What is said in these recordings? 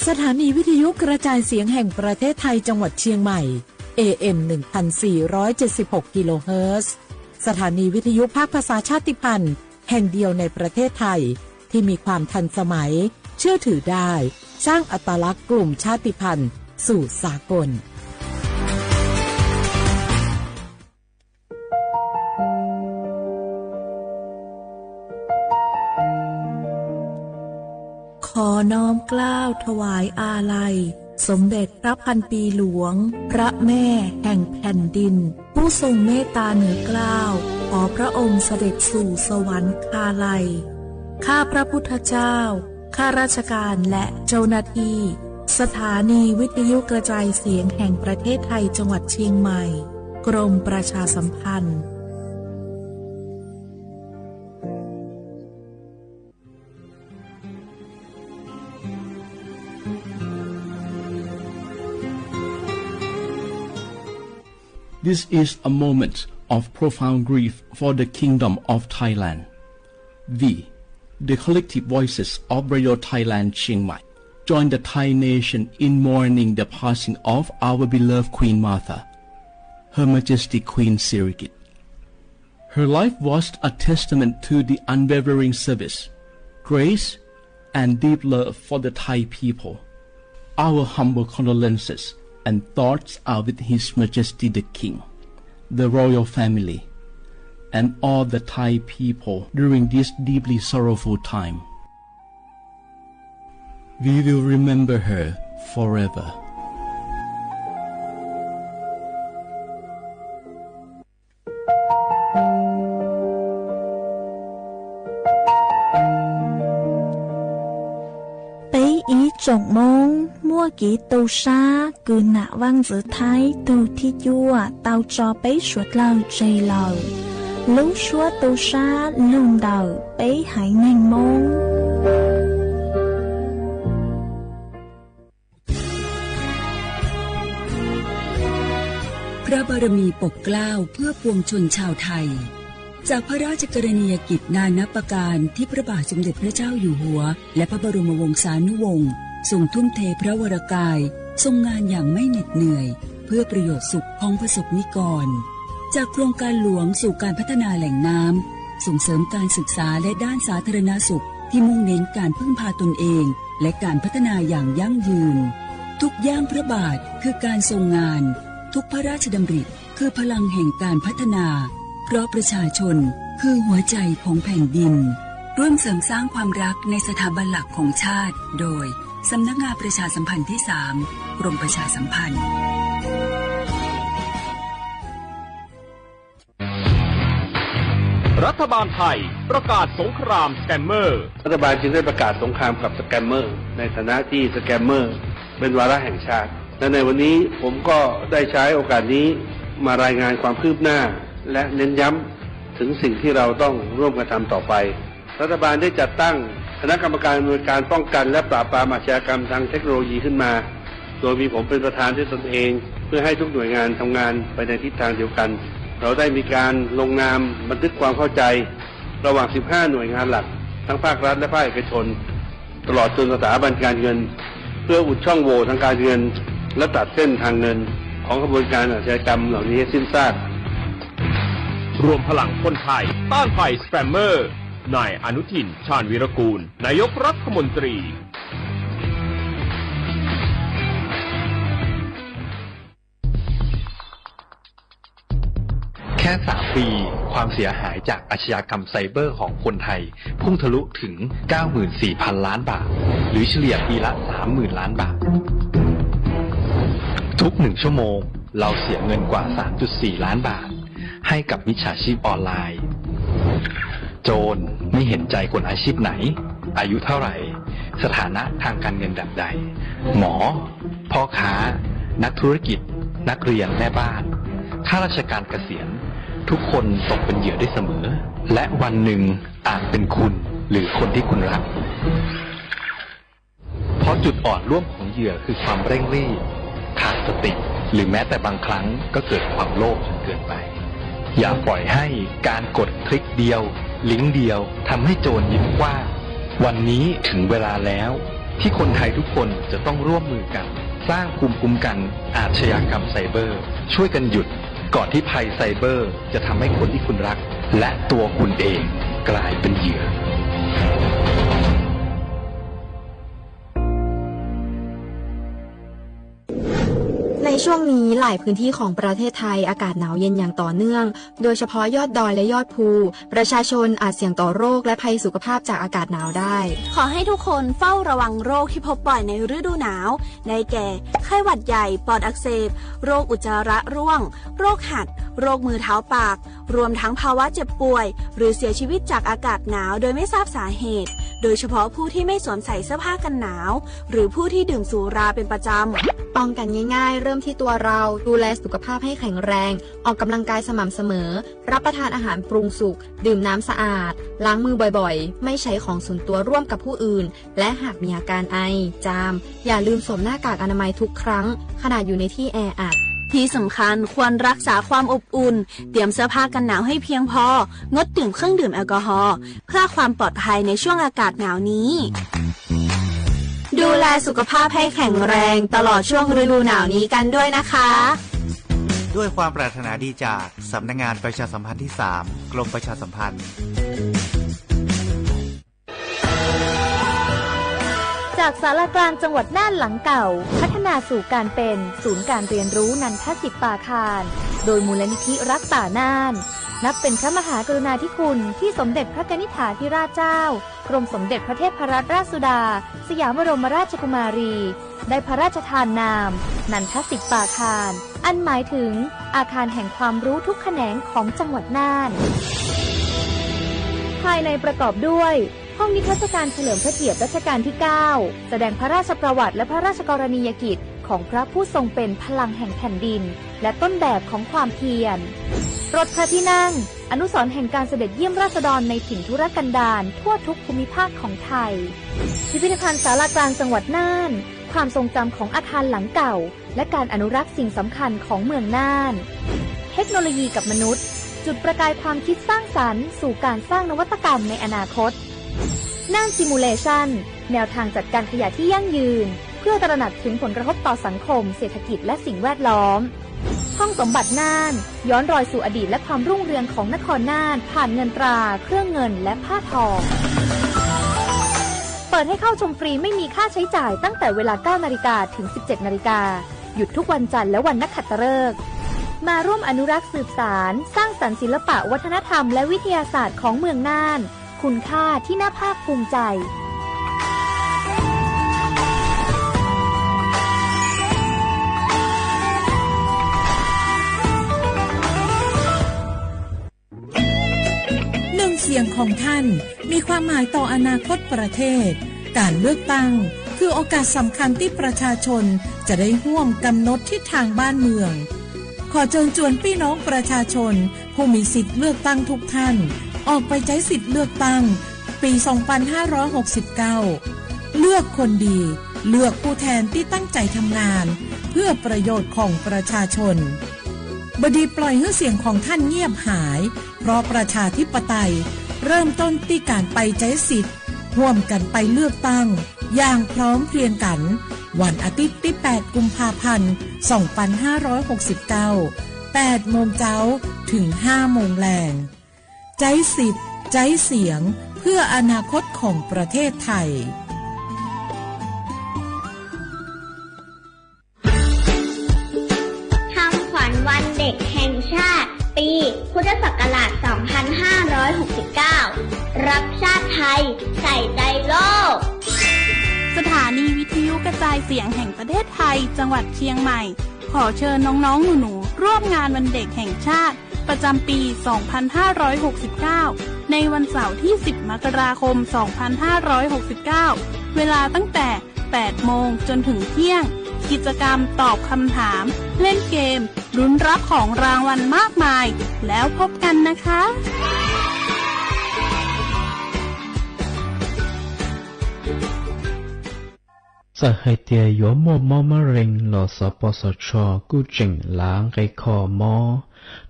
สถานีวิทยุกระจายเสียงแห่งประเทศไทยจังหวัดเชียงใหม่ เอ เอ็ม หนึ่งพันสี่ร้อยเจ็ดสิบหก กิโลเฮิรตซ์ สถานีวิทยุภาคภาษาชาติพันธุ์แห่งเดียวในประเทศไทย ที่มีความทันสมัย เชื่อถือได้ สร้างอัตลักษณ์กลุ่มชาติพันธุ์สู่สากล ขอน้อมเกล้าถวายอาลัย สมเด็จพระพันปีหลวง พระแม่แห่งแผ่นดิน ผู้ทรงเมตตาเหนือเกล้า ขอพระองค์เสด็จสู่สวรรคาลัย ข้าพระพุทธเจ้า ข้าราชการและเจ้าหน้าที่ สถานีวิทยุกระจายเสียงแห่งประเทศไทยจังหวัดเชียงใหม่ กรมประชาสัมพันธ์ This is a moment of profound grief for the Kingdom of Thailand. We, the collective voices of Radio Thailand Chiang Mai, join the Thai nation in mourning the passing of our beloved Queen Mother, Her Majesty Queen Sirikit. Her life was a testament to the unwavering service, grace, and deep love for the Thai people. Our humble condolences and thoughts are with His Majesty the King, the royal family, and all the Thai people during this deeply sorrowful time. We will remember her forever. 北一总盟 muaj kev tu sab kws nam vaj ntxwv Thaib tug thib cuaj tau tso peb suav dlawg tseg lawm. Lub suab tu sab lug ntawm peb haiv neeg Moob. พระบารมีปกเกล้าเพื่อปวงชนชาวไทย จากพระราชกรณียกิจนานับประการที่พระบาทสมเด็จพระเจ้าอยู่หัว และพระบรมวงศานุวงศ์ทรงทุ่มเทพระวรกาย ทรงงานอย่างไม่เหน็ดเหนื่อย เพื่อประโยชน์สุขของประสบนิกร จากโครงการหลวงสู่การพัฒนาแหล่งน้ำ ส่งเสริมการศึกษาและด้านสาธารณสุขที่มุ่งเน้นการพึ่งพาตนเอง และการพัฒนาอย่างยั่งยืน ทุกย่างพระบาทคือการทรงงาน ทุกพระราชดำริคือพลังแห่งการพัฒนา เพราะประชาชนคือหัวใจของแผ่นดิน ร่วมเสริมสร้างความรักในสถาบันหลักของชาติ โดย สำนักงานประชาสัมพันธ์ที่สาม กรมประชาสัมพันธ์ รัฐบาลไทยประกาศสงครามสแกมเมอร์ รัฐบาลจึงได้ประกาศสงครามกับสแกมเมอร์ ในฐานะที่สแกมเมอร์เป็นวาระแห่งชาติ และในวันนี้ผมก็ได้ใช้โอกาสนี้มารายงานความคืบหน้า และเน้นย้ำถึงสิ่งที่เราต้องร่วมกันทำต่อไป รัฐบาลได้จัดตั้งคณะกรรมการอำนวยการป้องกันและปราบปรามอาชญากรรมทางเทคโนโลยีขึ้นมา โดยมีผมเป็นประธานด้วยตนเอง เพื่อให้ทุกหน่วยงานทำงานไปในทิศทางเดียวกัน เราได้มีการลงนามบันทึกความเข้าใจ ระหว่าง สิบห้า หน่วยงานหลัก ทั้งภาครัฐและภาคเอกชน ตลอดจนสถาบันการเงิน เพื่ออุดช่องโหว่ทางการเงิน และตัดเส้นทางเงินของขบวนการอาชญากรรมเหล่านี้ให้สิ้นซาก รวมพลังคนไทยต้านภัยสแกมเมอร์ นายอนุทิน ชาญวีรกูล นายกรัฐมนตรี แค่ สาม ปี ความเสียหายจากอาชญากรรมไซเบอร์ของคนไทย พุ่งทะลุถึง เก้าหมื่นสี่พัน ล้านบาท หรือเฉลี่ยปีละ สามหมื่น ล้านบาท ทุกหนึ่งชั่วโมง เราเสียเงินกว่า สามจุดสี่ ล้านบาท ให้กับมิจฉาชีพออนไลน์ โจรไม่เห็นใจคนอาชีพไหน อายุเท่าไหร่ สถานะทางการเงินแบบใด หมอ พ่อค้า นักธุรกิจ นักเรียน แม่บ้าน ข้าราชการเกษียณ ทุกคนตกเป็นเหยื่อได้เสมอ และวันหนึ่งอาจเป็นคุณ หรือคนที่คุณรัก เพราะจุดอ่อนร่วมของเหยื่อคือความเร่งรีบ ขาดสติ หรือแม้แต่บางครั้งก็เกิดความโลภจนเกินไป อย่าปล่อยให้การกดคลิกเดียว ลิงก์เดียวทำให้โจรยิ้มกว้าง วันนี้ถึงเวลาแล้ว ที่คนไทยทุกคนจะต้องร่วมมือกันสร้างภูมิคุ้มกันอาชญากรรมไซเบอร์ ช่วยกันหยุดก่อนที่ภัยไซเบอร์จะทำให้คนที่คุณรักและตัวคุณเองกลายเป็นเหยื่อ ในช่วงนี้หลายพื้นที่ของประเทศไทยอากาศหนาวเย็นอย่างต่อเนื่อง โดยเฉพาะยอดดอยและยอดภู ประชาชนอาจเสี่ยงต่อโรคและภัยสุขภาพจากอากาศหนาวได้ ขอให้ทุกคนเฝ้าระวังโรคที่พบบ่อยในฤดูหนาว ได้แก่ ไข้หวัดใหญ่ ปอดอักเสบ โรคอุจจาระร่วง โรคหัด โรคมือเท้าปาก รวมทั้งภาวะเจ็บป่วย หรือเสียชีวิตจากอากาศหนาวโดยไม่ทราบสาเหตุ โดยเฉพาะผู้ที่ไม่สวมใส่เสื้อผ้ากันหนาว หรือผู้ที่ดื่มสุราเป็นประจำ ป้องกันง่ายๆ เริ่มที่ตัวเรา ดูแลสุขภาพให้แข็งแรง ออกกำลังกายสม่ำเสมอ รับประทานอาหารปรุงสุก ดื่มน้ำสะอาด ล้างมือบ่อยๆ ไม่ใช้ของส่วนตัวร่วมกับผู้อื่น และหากมีอาการไอ จาม อย่าลืมสวมหน้ากากอนามัยทุกครั้ง ขณะอยู่ในที่แออัด ที่สำคัญควรรักษาความอบอุ่น เตรียมเสื้อผ้ากันหนาวให้เพียงพอ งดดื่มเครื่องดื่มแอลกอฮอล์ เพื่อความปลอดภัยในช่วงอากาศหนาวนี้ ดูแลสุขภาพให้แข็งแรงตลอดช่วงฤดูหนาวนี้กันด้วยนะคะ ด้วยความปรารถนาดีจากสำนักงานประชาสัมพันธ์ที่สาม กรมประชาสัมพันธ์ จากศาลากลางจังหวัดน่านหลังเก่า พัฒนาสู่การเป็นศูนย์การเรียนรู้นันทสิทธิ์ป่าคาน โดยมูลนิธิรักป่าน่าน นับเป็นพระมหากรุณาธิคุณที่สมเด็จพระกนิษฐาธิราชเจ้า กรมสมเด็จพระเทพรัตนราชสุดา สยามบรมราชกุมารี ได้พระราชทานนาม นันทสิทธิ์ป่าคาน อันหมายถึงอาคารแห่งความรู้ทุกแขนงของจังหวัดน่าน ภายในประกอบด้วย ห้องนิทรรศการเฉลิมพระเกียรติรัชกาลที่ 9 แสดงพระราชประวัติและพระราชกรณียกิจของพระผู้ทรงเป็นพลังแห่งแผ่นดิน และต้นแบบของความเพียร รถพระที่นั่ง อนุสรณ์แห่งการเสด็จเยี่ยมราษฎรในถิ่นทุรกันดารทั่วทุกภูมิภาคของไทย พิพิธภัณฑ์ศาลากลางจังหวัดน่าน ความทรงจำของอาคารหลังเก่า และการอนุรักษ์สิ่งสำคัญของเมืองน่าน เทคโนโลยีกับมนุษย์ จุดประกายความคิดสร้างสรรค์สู่การสร้างนวัตกรรมในอนาคต น่าน Simulation แนวทางจัดการขยะที่ยั่งยืน เพื่อตระหนักถึงผลกระทบต่อสังคม เศรษฐกิจ และสิ่งแวดล้อม ห้องสมบัติน่าน ย้อนรอยสู่อดีตและความรุ่งเรืองของนครน่าน ผ่านเงินตรา เครื่องเงิน และผ้าทอง เปิดให้เข้าชมฟรีไม่มีค่าใช้จ่ายตั้งแต่เวลา 9 นาฬิกา ถึง สิบเจ็ด นาฬิกา หยุดทุกวันจันทร์และวันนักขัตฤกษ์ มาร่วมอนุรักษ์สืบสาน สร้างสรรค์ศิลปะวัฒนธรรมและวิทยาศาสตร์ของเมืองน่าน คุณค่าที่น่าภาคภูมิใจ หนึ่งเสียงของท่านมีความหมายต่ออนาคตประเทศ การเลือกตั้งคือโอกาสสำคัญที่ประชาชนจะได้ร่วมกำหนดทิศทางบ้านเมือง ขอเชิญชวนพี่น้องประชาชนผู้มีสิทธิ์เลือกตั้งทุกท่าน ออกไปใช้สิทธิ์เลือกตั้งปี สองพันห้าร้อยหกสิบเก้า เลือกคนดี เลือกผู้แทนที่ตั้งใจทำงาน เพื่อประโยชน์ของประชาชน บดีปล่อยให้เสียงของท่านเงียบหาย เพราะประชาธิปไตยเริ่มต้นที่การไปใช้สิทธิ์ ร่วมกันไปเลือกตั้ง อย่างพร้อมเพรียงกัน วันอาทิตย์ที่ แปด กุมภาพันธ์ สองพันห้าร้อยหกสิบเก้า แปด โมงเช้า ถึง ห้า โมงแลง ใช้สิทธิ์ ใช้เสียง เพื่ออนาคตของประเทศไทย คำขวัญวันเด็กแห่งชาติ ปีพุทธศักราช สองพันห้าร้อยหกสิบเก้า รักชาติไทย ใส่ใจโลก สถานีวิทยุกระจายเสียงแห่งประเทศไทย จังหวัดเชียงใหม่ ขอเชิญน้องๆ หนูๆ ร่วมงานวันเด็กแห่งชาติ ประจำปี สองพันห้าร้อยหกสิบเก้า ในวันเสาร์ที่ สิบ มกราคม สองพันห้าร้อยหกสิบเก้า เวลาตั้งแต่ แปด โมง จนถึงเที่ยง กิจกรรมตอบคำถาม เล่นเกม ลุ้นรับของรางวัลมากมาย แล้วพบกันนะคะ Txawm hais tias yuav muaj mob mab rees los xov pos xov tsho kuj tseem lav nqe kho mob,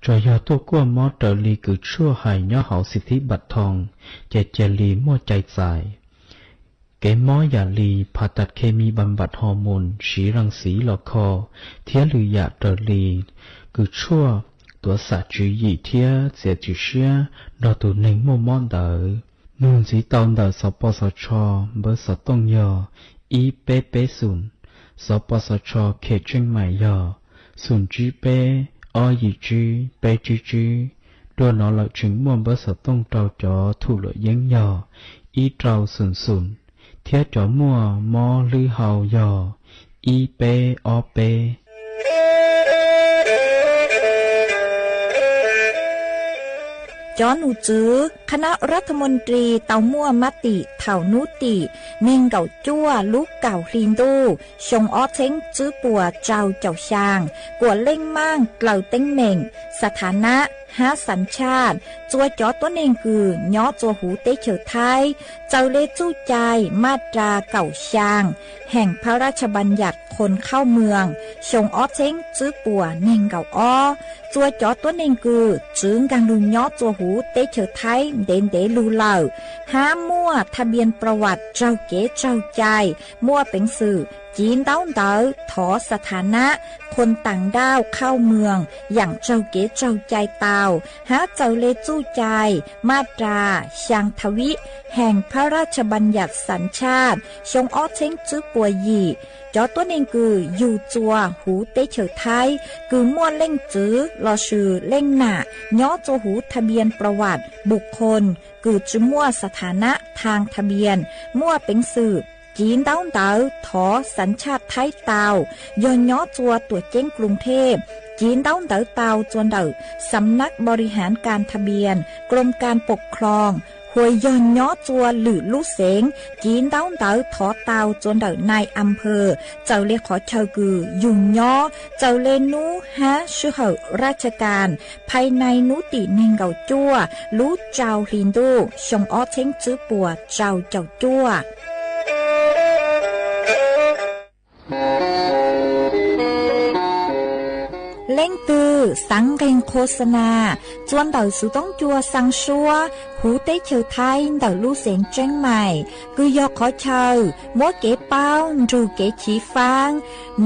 tsuas yog tuaj kuaj mob raws li kws tshuaj hais nyob hauv xib thib npam thoo, ces cia li muaj cai txais. Kev mob yam li pha tas khe mi npa npam hos mus siv ras xiv los kho thiab lwm yam raws li kws tshuaj, tuav xam tswv yim thiab txiav txim siab nrog tus neeg muaj mob ntawd. Nug ntxiv tau ntawm xov pos xov tsho npawb xov tooj yog ib peb peb xoom, xov pos xov tsho khem tseej maim yog xoom tsib peb ob yim tsib peb tsib tsib. Dua no lawm tseem muaj npawb xov tooj rau cov thum luam yeeb yog ib rau xoom xoom, thiab cov muaj mob hlwb hau yog ib peb ob peb. Cov num tswv khab nab rab tha moos ris tau muaj mab tim thaum nub tim neeg nkaum cuaj lub kaum hli ntuj xyoo ob txheeb tswb puas rau caum xyaa kuas leej maaj dlaws teeb meem, xa tha nab hab xav tshaj txua cov tuab neeg kws nyob txua huv teb chaws Thaib txawm le txuj cai maj ras kaum xyaa heem phab rab tsha npa nyas khon khauj mws xyoo ob txheeb tswb puas neeg nkaum ob. Txua cov tuab neeg kws txwv nkaag lug nyob txua huv teb chaws Thaib ntev ntev lug lawm hab muaj tha npias pra vam raug kev tsaug cai muaj peev xwm civ ntaub ntawv thov xa tha nab khon taam ndauj khauj mws yaam raug kev tsaug cai tau hab txawm le txuj cai maj ras xyaa tha vib heem phab rab tsha npa nyas xav tshaj xyoo ob txheeb tswb puas yim. Cov tuab neeg kws yug txua huv teb chaws Thaib kws muaj leej txwv lossis leej nam nyob txua huv tha npias pra vam npus khon kws tsi muaj xa tha nab thaag tha npias muaj peev xwm civ ntaub ntawv thov xav tshaj Thaib tau, yog nyob txua tuam ceeb Kloos Thej civ ntaub ntawv tau txua ntawm Xam nab Npo Ri Haav Kas Tha Npias, Krom Kas Pom Khloos, hua yog nyob txua lwm lub xeev civ ntaub ntawv thov tau txua ntawm nai a phawj txawm le qhov chaw kws yug nyob, txawm le nub hab sij hawm rab tsha kas phais nai nub tim neeg nkaum cuaj lub rau hli ntuj xyoo ob txheeb tswb puas rau caum cuaj. Leej twg xaav nqeeg khos xa nas txua ntawm xuv toob cua xaa suab huv teb chaws Thaib ntawm lub xeev Tseeb Mais kws yog qhov chaw muab kev paub nrug kev chiv faab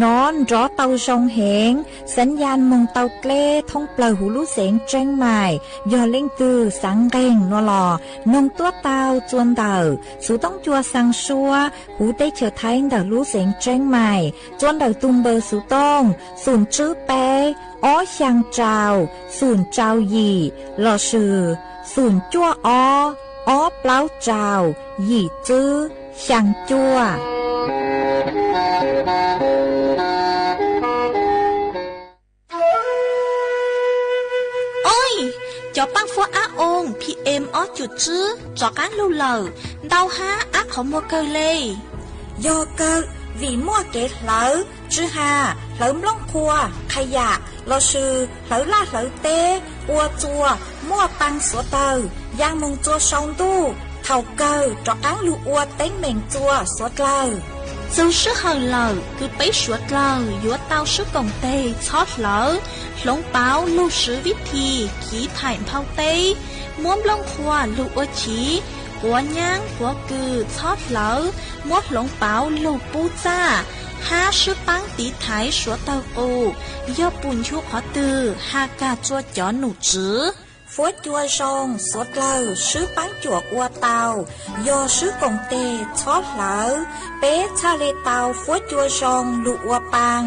nov nrov tau zoo heev, xav yas moog tau dleb thoob plawg huv lub xeev Tseeb Mais. Yog leej twg xaav nqeeg nuav los noog tuab tau txua ntawm xuv toob cua xaa suab huv teb chaws Thaib ntawm lub xeev Tseeb Mais txua ntawm tug npawb xuv tooj xoom tswb peb ob xyaa rau xoom rau yim lossis xoom cuaj ob ob plaub rau yim tswb xyaa cuaj. Oj, cov paab fuab ab oo PM ob cum tswb rov qaab lug lawm, ntau hab ab qhov muag kawg le. Yog kawg vim muaj kev hlawv tsw has, hlawv nplooj qhuav, qha yam lossis hlawv laj hlawv teb ua txua muaj paa xuav dlawg yaa moog txua sau ntuj, thaum kawg rov qaab lug ua teeb meem txua xuav dlawg. Txug sij hawm lawm kws peb suav dlawg yuav tau swb koom teg txhob hlawv, hloov pauv lug swv vib thi kiv thaim nphau teb, muab nplooj qhuav lug ua chiv, quav nyaab quav kws txhob hlawv, muab hloov pauv lug pub txaj, hab swb paab tiv thaiv suav dlawg qus, yog pum nchu qhov twg has kag txua cov num tswv. Fuab cua zoo xuav dlawg swb paab cuam ua tau, yog swb koom teg txhob hlawv, peb txhaj le tau fuab cua zoo lug ua paa.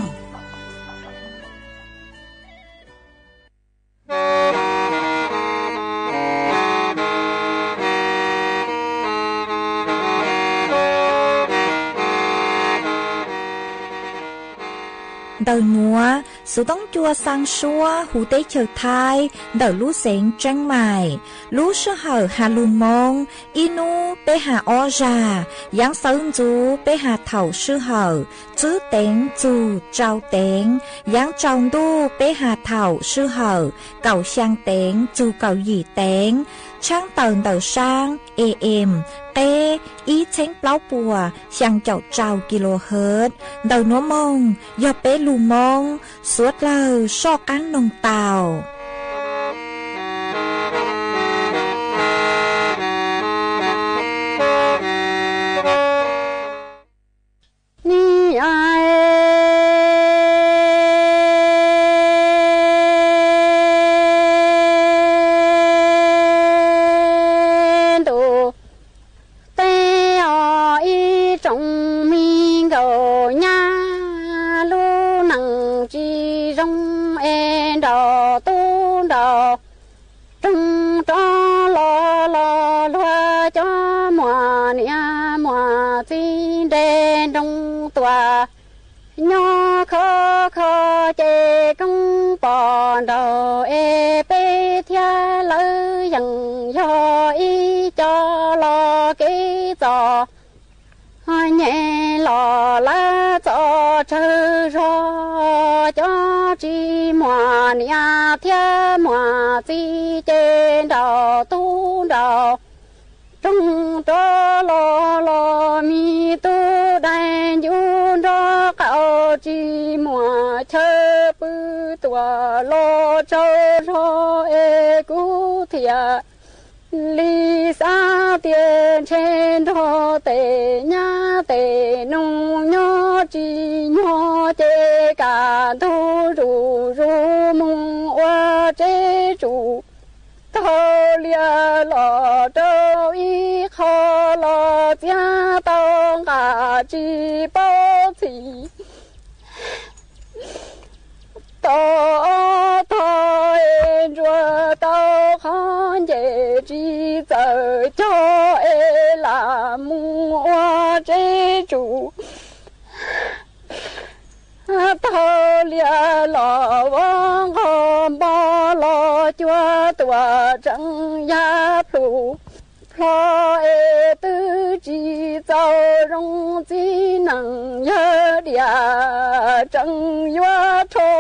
Ntawm nuav, xuv toob cua xaa suab huv teb chaws Thaib ntawm lub xeev Tseeb Mais, lub sij hawm has lug Moob, ib nub peb has ob zag, yaav xawv ntxuv peb has thaum sij hawm tswb teev txug rau teev, yaav tsaus ntuj peb has thaum sij hawm kaum xyaa teev txug kaum yim teev, tshaab tawm ntawm saab AM qeb ib txheeb plaub puas xyaa caum rau kilohertz. Ntawm nuav moog yog peb lug Moob xuav dlawg soj qaab noog tau. txij nres nroog tuaj nyob khov kho ces koob pom nraug es peb thiab lawv yeej yog ib co los kev txom nyem los lawv txo tsawg zog. Cov tsis muaj niam thiab muaj txiv ces nraus tub nraus roog rov los los, me tub dais ncuv nrob qaum tsis muaj chaw pw, tuaj los tsaug zog es kuv thiaj li xav tias ntshe nrog tes nyab tes nus nyob tsis nyog ces kaj ntug zuj zus mus ua tsev tsuj taug liaj los rau ib qho los txiav tau nqa tsis paub txhij. Tau tog es ntsuag tau qhov nce tsis txawm cog es lam mus ua tsev tsuj taug liaj los vov nqog npog los cuag tuaj tseem yaj plhu plho es twb tsis txaus zoo txiv neej yawg diam tseem yuav rho.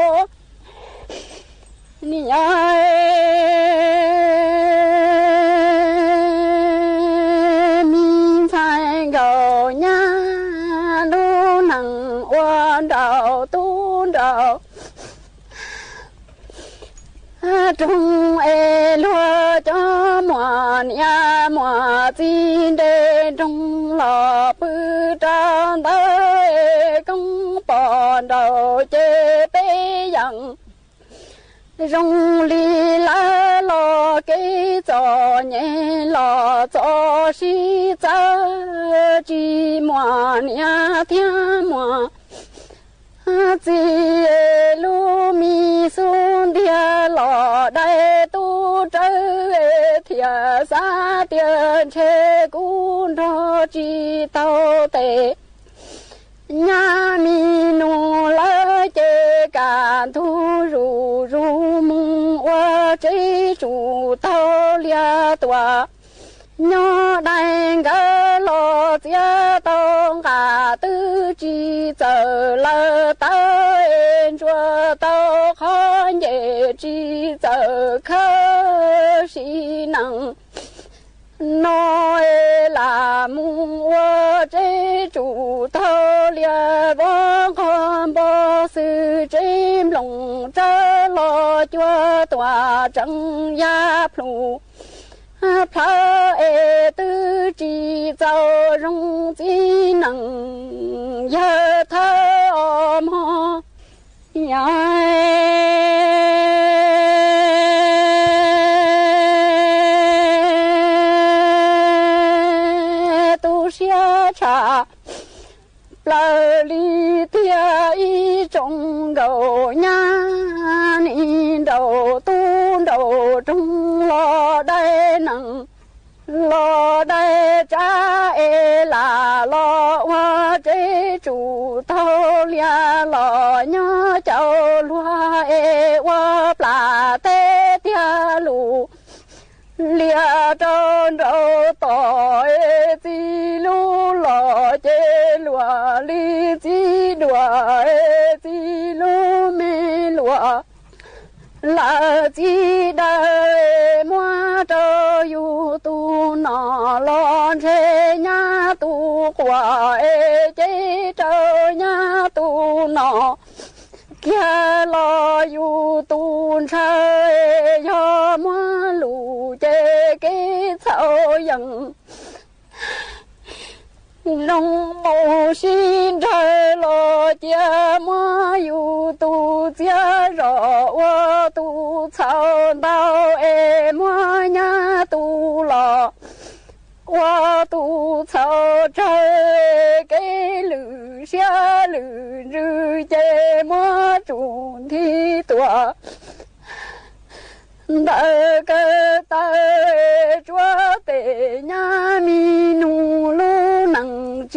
Niam me ntxhais nkaus nyab lub neej ua nraug tub nraug roog es luag cov muaj niam muaj txiv nres nroog los pw rau ntawd es koob pom nraug ces peb yeej zoo li lawv los kev txom nyem los txo sib txawv tsis muaj niam thiab muaj txiv lub me xub ntiag los dai tub rawv thiaj xav tias ntshe kuv nrog tsis tau tes nyab me nus lawv ces kaj ntug zuj zus mus ua tsev tsuj taug liaj tuaj nyob dai nkawd los txiav tau nqa twb tsis txawm lawv tawv es ntsuag tau qhov nce tsis txawm khawb sim neej no es lam mus ua tsev tsuj taug liaj vov nqog npog xwm tsev nplooj tsawv los cuag tuaj tseem yaj plhu plhawv es twb tsis txaus zoo txiv neej yawg thawb os mog. Yog tu siab tshaj plaws li tiag ib tsoom nkauj nyab nis nraus tub nraus roog los dai neej los dai tsav es lam los ua tsev tsuj taug liaj los nyob caum luag es ua plam teb tiag lus liaj rau nraud tom es txiv lub los ces luag li txiv duav es txiv lub me luag lawm txiv dawb es muab rau yus tus nom los ntshe nyab tus quas es ces rau nyab tus nom kiag los yus tus ntshaw es yog muab lus ces kev txhaum yeej zoo mus sib nrawg los cia muab yus tus txiav zog ua tus txhaum ntau es muab nyab tus los ua tus txhaum tsawg es kev lwm siab lwm ntsws ces muab tsum nthi tuaj ntawm kaw taw es tsuav tes nyab mi nus lub neej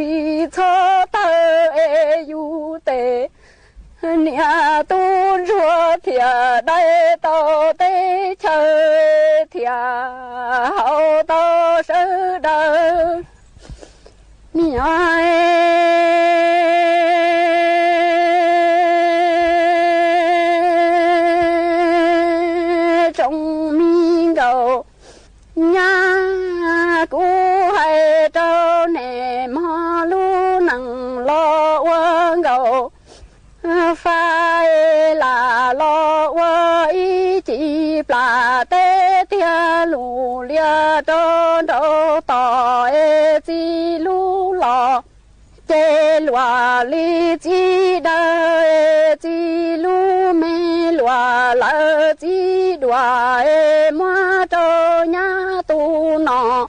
txhob tawg es yus tes, niam tub ntsuag thiaj dai tau teb chaws thiaj haus tau sawv daws. Niam tsoom me nkauj, nyab kuv hais rau nej mog, lub neej los ua nkauj fab es lam los ua ib ci plas teb tiag, lus lias rau nraum toj es txij lub los ces luag li txij dawb, es txij lub me luag lawm txij duav, es muab rau nyab tus nom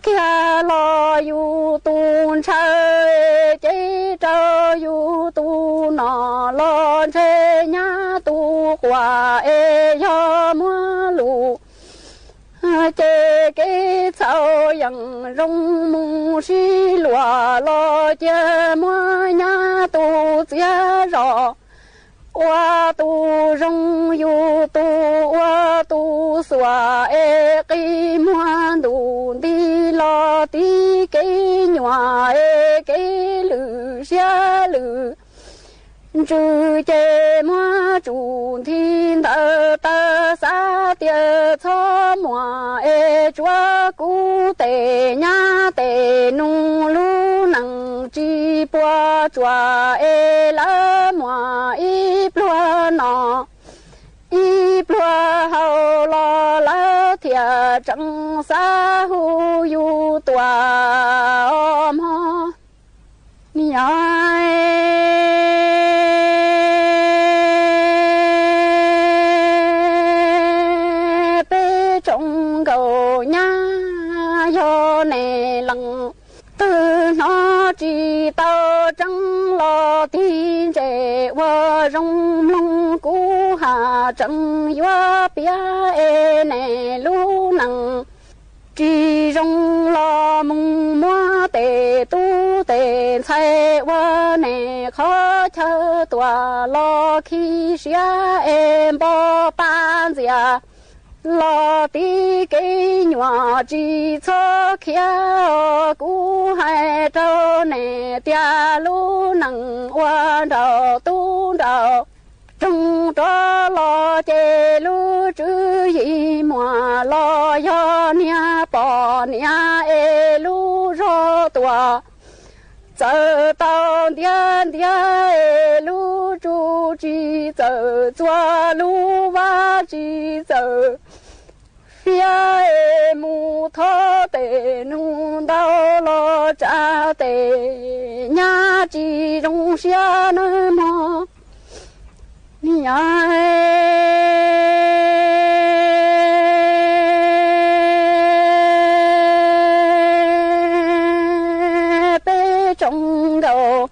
kiag los yus tus ntshaw, es cev rau yus tus nom los ntshe nyab tus quas, es yog muab lus ces kev txhaum yeej zoo mus sib luag los cia muab nyab tus txiav zog. Ua tus zoo yus tus ua tus xuas, es qi muag ntuj nti los tib kev nyuam, es kev lwm siab lwm ntsws ces muab tsum nthi ntawd taw, xav tias txhob muaj es tsuav kuv tes nyab tes nus, lub neej tsis puas tsuaj es lawv muaj ib pluag noj ib pluag haus los lawv thiaj tseem xav hu yus tuaj mog. Niam, peb tsoom nkauj nyab yog nej leej twg hnov tsis tau tseeb los tig ntses ua zoo mloog, kuv haj tseem yuav piav es nej lub neej tsis zoo los mus muab tes tub tes ntxhais ua nej qhov chaw tuaj los khi siab es npog pab ntxias los tib kev nyuam tsis txhob khiav os. Kuv hais rau nej tias lub neej ua nraug tub nraug roog rov los ces lub tswv yim muaj los yog niag poj niam es lub zog tuaj txawm tau ntiav ntiav es lub tsuj tsis txawm txuas, lub vab tsis txawm fiab es mus thov tes nus ntau los tsa tes nyab tsis zoo siab nawb mog. Niam, peb tsoom nkauj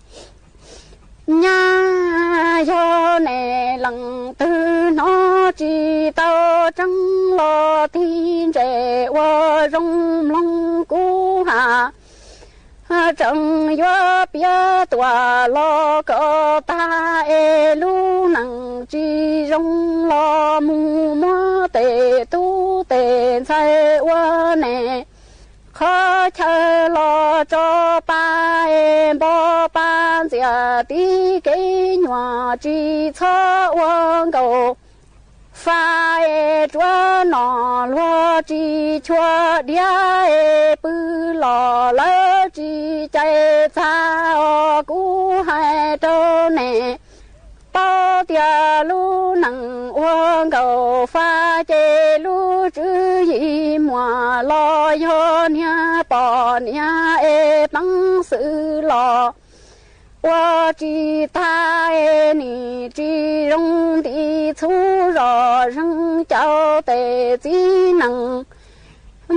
nyab yog nej leej twg hnov tsis tau tseeb los tig ntses ua zoo mloog, kuv haj tseem yuav piav tuaj los kom tag es lub neej tsis zoo los mus muab tes tub tes ntxhais ua nej qhov chaw los tso pa es npog pa ntxias tib kev nyuam tsis txhob ua nkaus fa es tsuav nom luag tsis chua diav es pw los lawv tsis cais txag os. Kuv hais rau nej paub tias lub neej ua nkaus fa ces lub tswv yim muaj los yog niag poj niam es peev xwm los ua tsis tag es nim tsis zoo nti txhub zoj zeeg cau tes txiv neej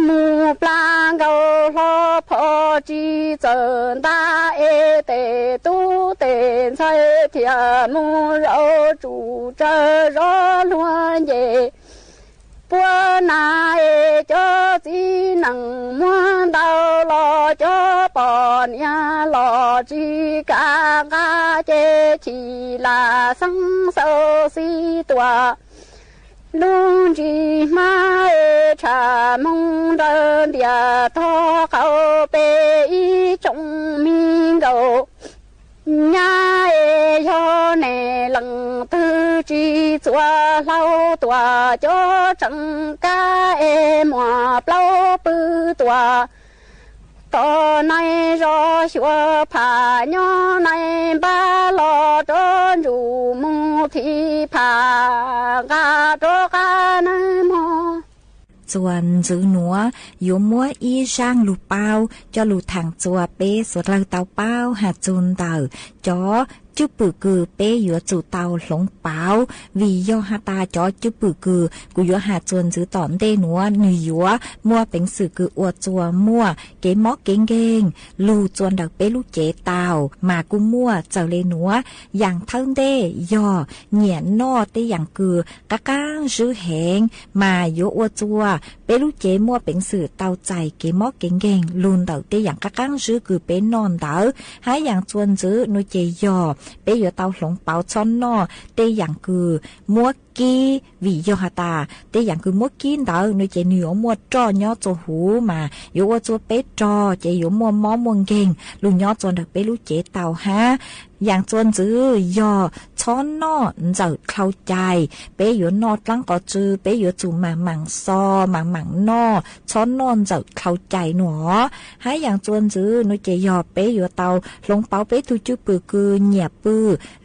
mus plag nkaus hlo phom tsis txawm nta es tes tub tes ntxhais thiaj mus zaum tsum tsawv zov luag nce puab na es cov txiv neej muab ntau los Cov poj niam los tsis kam nqa ces chim lam xeeb xaus xib tuam. Lub ntsis hmab es tshav moog nrawm ntiaj tog qaum peb ib tsoom mi nkauj nyab es yog neeg leej twg tsis txuas hlau tuam cov tseem kab es muaj plaub pw tuam. Tom naij zov xyuas pham nyob naij npab los rov ntsuj mus thim pham nqa rov qab nawb mog. Txuas ntxwv nuav yuav muab ib zaaj lug paub coj lug thaam txuas peb suav dlawg tau paub has txug ntawm cov cwj pwm kws peb yuav tsum tau hloov pauv, vim yog has tas cov cwj pwm kws kuv yuav has txuas ntxwv tom ntej nuav nwg yuav muaj peev xwm kws ua txuas muaj kev mob kev nkeeg lug txuas ntawm peb lub cev tau, mas kuj muaj txawm le nuav. Yaam thawb ntej yog nyiam noj tej yaam kws qaab qaab zwb heev, mas yuav ua txuas peb lub cev muaj peev xwm tau txais kev mob kev nkeeg lug ntawm tej yaam qaab qaab zwb kws peb noj ntawd. Hab yaam txuas ntxwv nuav ces yog peb yuav tau hloov pauv txhob noj tej yaam kws muab kib, vim yog has tas tej yaam kws muab kib ntawd nuav ces nwg yuav muaj roj nyob txuas huv, mas yuav ua txuas peb rog ces yuav muaj mob muaj nkeeg lug nyob txuas ntawm peb lub cev tau hab. Yaam txuas ntxwv yog txhob noj ntxawm dlhau cai. Peb yuav noj dlaab qos tsw peb yuav tsum maam maam xo, maam maam noj, txhob noj ntxawm dlhau cai nuav. Hab yaam txuas ntxwv nuav ces yog peb yuav tau hloov pauv peb tug cwj pwm kws nyiam pw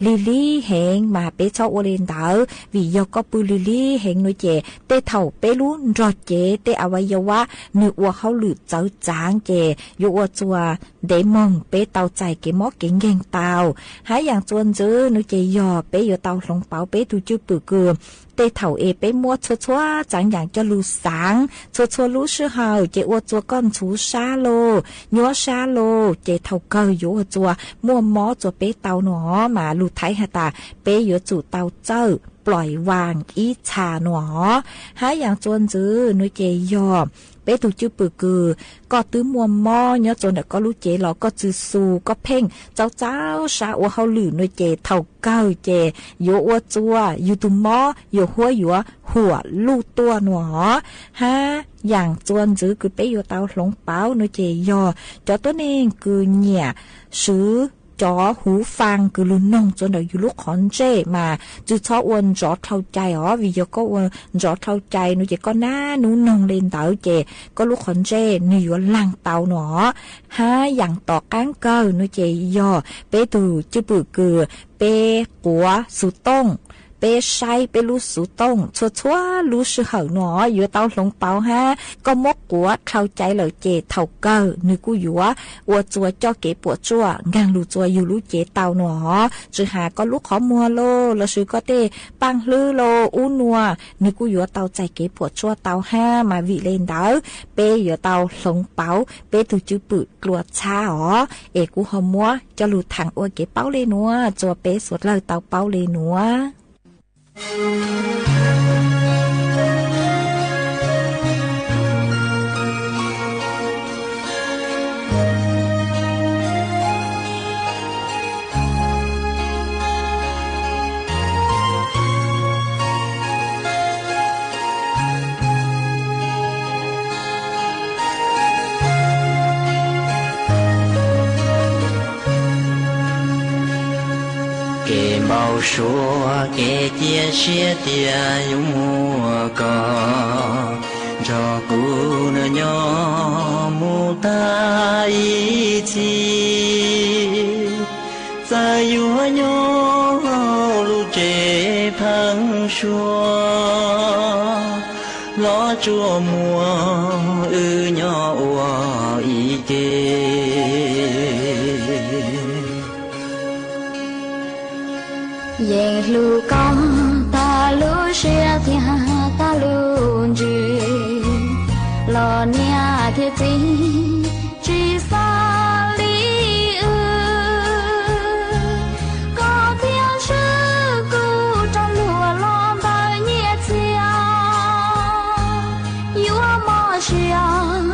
lig lig heev, mas peb txhob ua le ntawd, vim yog koj pw lig lig heev nuav ces tej thaum peb lub nrog cev tej a va ya vab nwg ua hauj lwm txawv txaav ces yuav ua txuas ntev moog peb tau txais kev mob kev nkeeg tau. Hab yaam txuas ntxwv nuav ces yog peb yuav tau hloov pauv peb tug cwj pwm kws tej thaum es peb muab txhua txhua txaav yaam coj lug xaav txhua txhua lub sij hawm ces ua txuas koj ntxhuv sab lauj, nyuab sab lauj, ces thaum kawg yuav ua txuas muaj mob txuas peb tau nuav, mas lug thaiv has tas peb yuav tsum tau txawj ploim vaam ib txha nuav. Hab yaam txuas ntxwv nuav ces yog peb tug cwj pwm kws koj twb muaj mob nyob txuas ntawm koj lub cev los koj txwv xu koj pheej txaus txaus sab ua hauj lwm nuav ces thaum kawg ces yuav ua txuas yug tug mob yuav huab yuav huam luj tuaj nuav. Hab yaam txuas ntxwv kws peb yuav tau hloov pauv nuav ces yog cov tuab neeg kws nyiam swv cov huv faa kws lug noog txuas ntawm yug lub qhov ntsej mas txwv txhob ua ntxov dlhau cai os, vim yog koj ua ntxov dlhau cai nuav ces koj nab nub noog le ntawd ces koj lub qhov ntsej nwg yuav laag tau nuav. Hab yaam tom qaab kawg nuav ces yog peb tug cwj pwm kws peb quav xuv tooj, peb saib peb lub xuv tooj txhua txhua lub sij hawm nuav yuav tau hloov pauv hab koj muab quav dlhau cai lawm ces thaum kawg nwg kuj yuav ua txuas coj kev puam tsuaj nkaag lug txuas yug lub cev tau nuav. Tsi has koj lub qhov muag lauj lossis koj tej paaj hlwb lauj ub nuav nwg kuj yuav tau txais kev puam tsuaj tau hab, mas vim le ntawd peb yuav tau hloov pauv peb tug cwj pwm dlua txhab os. Es kuv ho muab coj lug thaam ua kev paub le nuav txuas peb suav dlawg tau paub le nuav. Kev npau suav kev cia siab tias yuav muaj koj nrog kuv nyob mus tag ib txhis. Txawm yuav nyob hauv lub tsev pheeb suab, los tsuas muaj wb nyob ua ib ke. Yeej hlub koj tag lub siab thiab tag lub ntsws, los niam thiab txiv tsis xav li wb. Koj thiab swb kuj raug luag los ntawm nyiaj txiag, yuav mob siab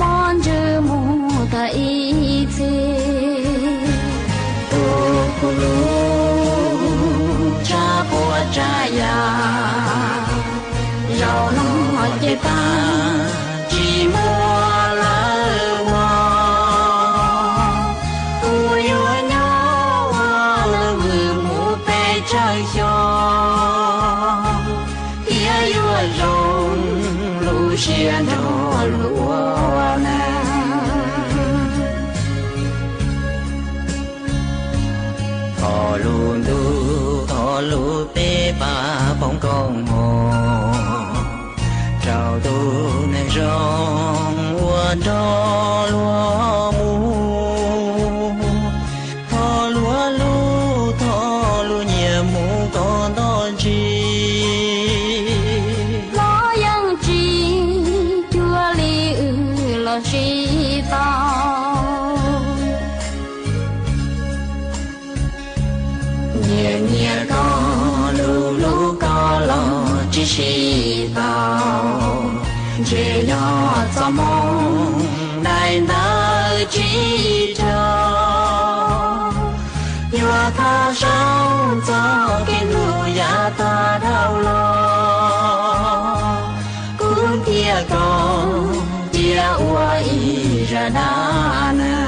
mob ntsws mus tag ib siab nrog luag ua neej. Thov lub ntuj thov lub teb pab foom koob hmoov rau tus neeg zoo uas nrog luag mus. Thov luag lub, thov lub nyiaj mus kom nto ntsis los yeej tsis cuag li wb los sib tau. Nyiaj nyiaj koj, lub lub koj los tsis sib tau. Ntshe yog txoj hmoo daim ntawv tsis raug, yuav thov zoo txoj kev hlub yav tag dhau los, kuv thiab koj cia ua ib zaj dab neeg.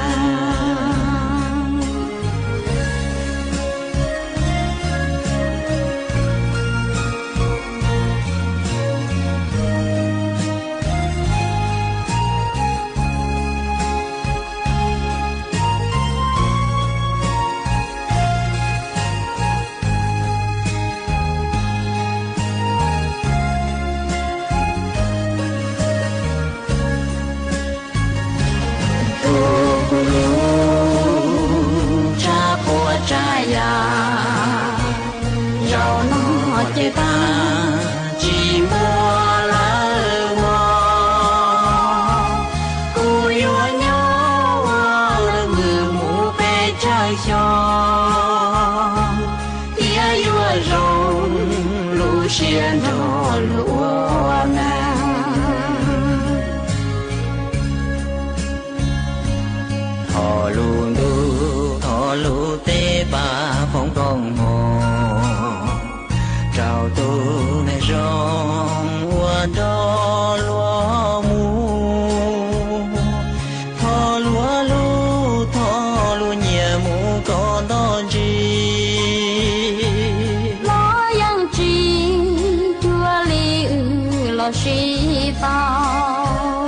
Tus kuv hlub, tshav quaj tshav ya, zaum no ces tag tsis muaj lawm os. Kuv yuav nyob ua lwm mus pes tsawg xyoo, thiab yuav zoo lub siab nrog luag ua neej. Thov lub ntuj thov lub teb pab foom koob hmoov rau tus neeg zoo uas nrog luag mus. Thov luag lub, thov lub nyiaj mus kom nto ntsis los yeej tsis cuag li wb los sib tau.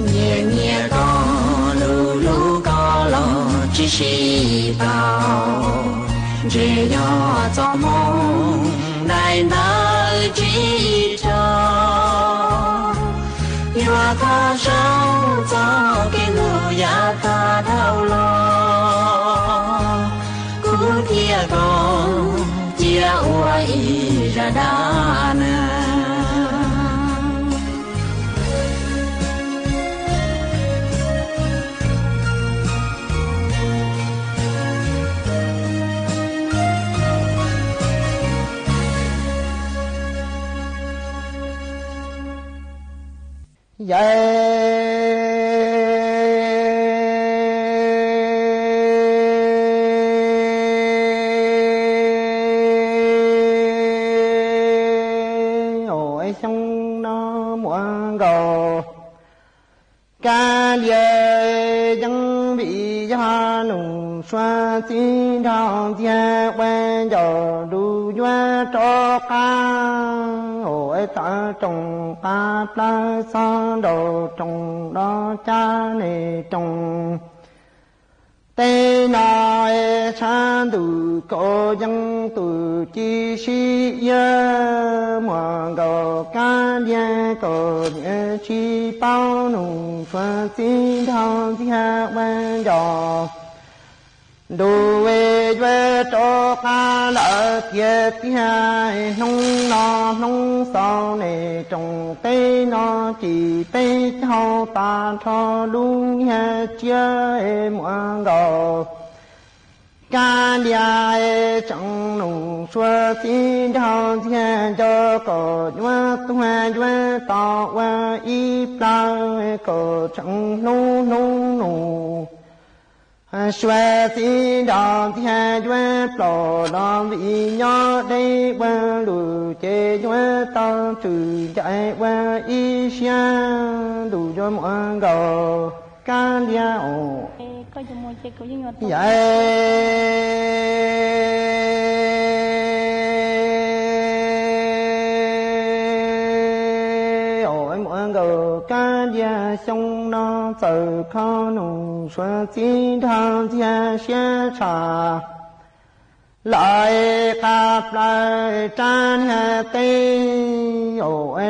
Nyiaj nyiaj koj, lub lub koj los tsis sib tau. Ntshe yog txoj hmoo daim ntawv tsis raug, yuav thov zoo txoj kev hlub yav tag dhau los, kuv thiab koj cia ua ib zaj dab neeg. Yawg os, xyoo no muaj nkaus, Kab Lias yeej vim yog nus sua txij nrog ntxiag ua ncaus ntu yuav rov qab, os, tawm rooj qab plawg txog nraum rooj los cab niag rooj. Tej no es tshav ntuj kaus yeej tus ci sib iab, muaj nkaus Kab Lias kaus niam tsis paub nus sua txij nrog ntxiag ua ncaus ntu yuav rov qab lawm tiag tiag. Hnub no hnub xaus niag rooj, peb no cim peb caug tas nrho lub nyiag tsiab, muaj nkaus Kab Lias tseem nus sua txij nrog ntxiag nco kom yuav tuag yuav tau ua ib plawg, kom tseem hlub hlub nus sua txij nrog ntxiag yuav plom los vim nyob deb ua lus ces yuav tau txwm ncaim ua ib siab ntus yuav muaj nkaus Kab Lias os. Yawg Liag xyoo no txawm kho nus suav txiv nrog ntxiag siab tshaj, lawv qab plaws rab niag teb,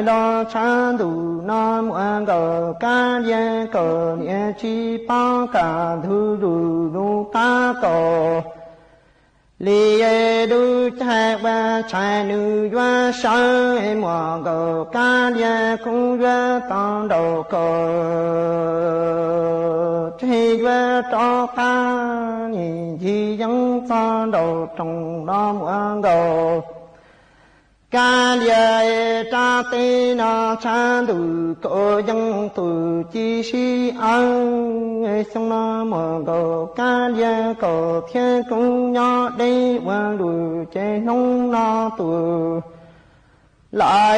los tshav ntuj no muaj nkaus Kab Liag kaum niam tsis paub kam ntug lus lub qab kaus. Li lub caij ua tshais nws yuav sawv, muaj nkaus Kab Liag kuj yuav tau nraum kaum, tseg yuav rov qab nim ncig yeeb txog nraum rooj no muaj nkaus Kab Liag rab teb no tshav ntuj kaum yeej tus ci sib awv. Xyoo no muaj nkaus Kab Liag kaum thiab kuv nyob deb ua luaj ces hnub no tus lawm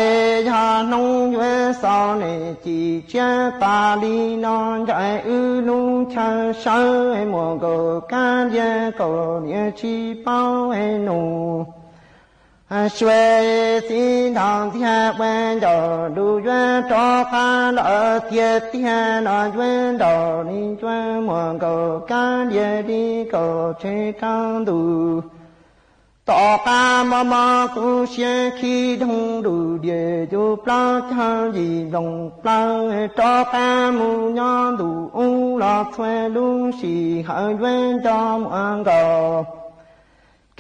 yog hnub yuav xaus, nim cim tsiab tas li no ncaim wb lub chaw sawv, muaj nkaus Kab Liag kaum niam tsis paub nus suav txiv nrog ntxiag ua ncaus lus yuav rov qab lawm tiag tiag no yuav nraum li ncuav, muaj nkaus Kab Liag li kaum tseg rab ntuj. Tom qab mob mob kuv siab khib doog lus diam yus plaub caug yim nplooj plaws, rov qab mus nyob ntuj ub los txhua lub sij hawm yuav nco muaj nkaus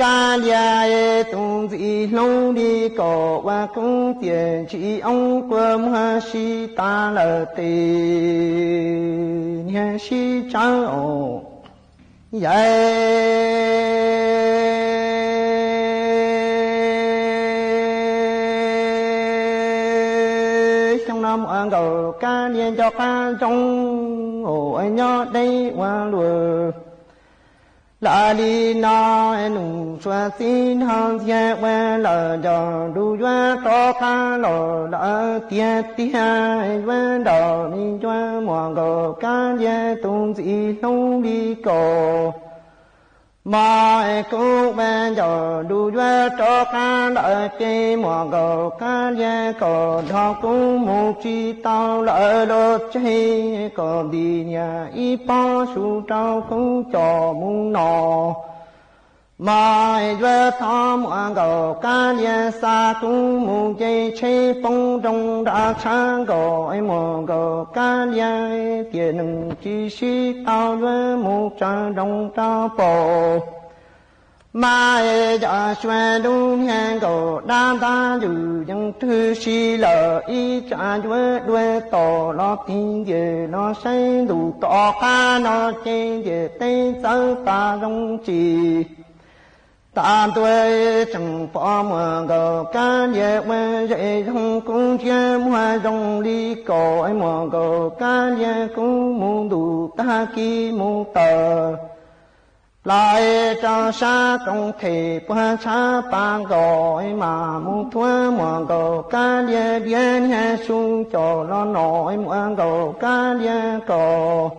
Kab Liag tus ntxim hlub li kaum ua kuv tiam ntsis oob quas muag sib tas lawm tes niag sib tsawv os. Yawm xyoo no muaj nkaus Kab Liag nco qab ntsoov, nyob deb ua luaj. Lawm li no nus suav txiv nrog ntxiag ua lawm ncaus lus yuav rov qab los lawm tiag tiag yuav nraum li ncuav, muaj nkaus Kab Liag tus ntxim hlub li kaum. Mas kuv ua ncaus lus yuav rov qab lawm ces muaj nkaus Kab Liag kaum nrog kuv mus tsis tau lawm los tseg, kom nti niam ib pob su rau kuv coj mus no. Mas yuav thov muaj nkaus Kab Liag xa kuv mus nce tsheb poob nroo nram tshav nkaus, muaj nkaus Kab Liag tiam neeg tsis sib tau yuav mus tsaws nroos rau paus. Mas yog suav lub niag nkaus dab ntab yws yeej twg si lawm ib tsam yuav dua tom los tig ntiag los saib ntuj tom qab no ces ntiag teb txawv tas zoo tsis tas ntua, tseem pom muaj nkaus Kab Liag ua zej zoo kuv ntsia muag zoo li kaum, muaj nkaus Kab Liag kuv mus ntuj tag kis mus tawm. Plaws rau sab koom them puag tshav pas nkaus, mas mus thuav muaj nkaus Kab Liag diav niag su coj los no, muaj nkaus Kab Liag kaum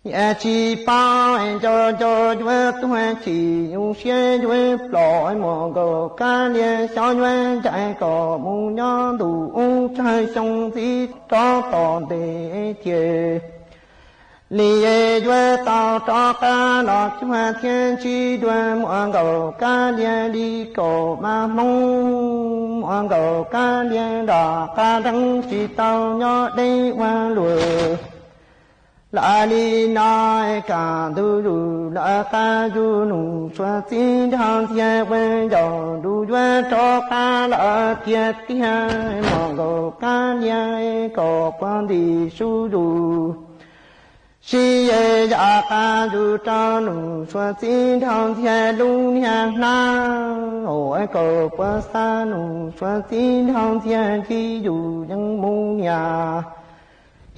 niam tsis paub nco nco yuav tuag chim yus siab yuav plom, muaj nkaus Kab Liag xyov yuav ncaim kom mus nyob ntuj ub tsawg xyoo ntxiv rov tom ntes thiaj li yuav tau rov qab los cuag thiab ntsib dua, muaj nkaus Kab Liag li kaum mas Hmoob, muaj nkaus Kab Liag nram qab nreeb tsis tau nyob deb ua luaj. Lawm li no kam ntuj lus lawm qab yus nus suav txiv nrog ntxiag ua ncaus lus yuav rov qab lawm tiag tiag, muaj nkaus Kab Liag kom puag nti su yus sib yam qab yus rau nus suav txiv nrog ntxiag lub niag hnab, kom puag xa nus suav txiv nrog ntxiag ncig yus yeej mus niam.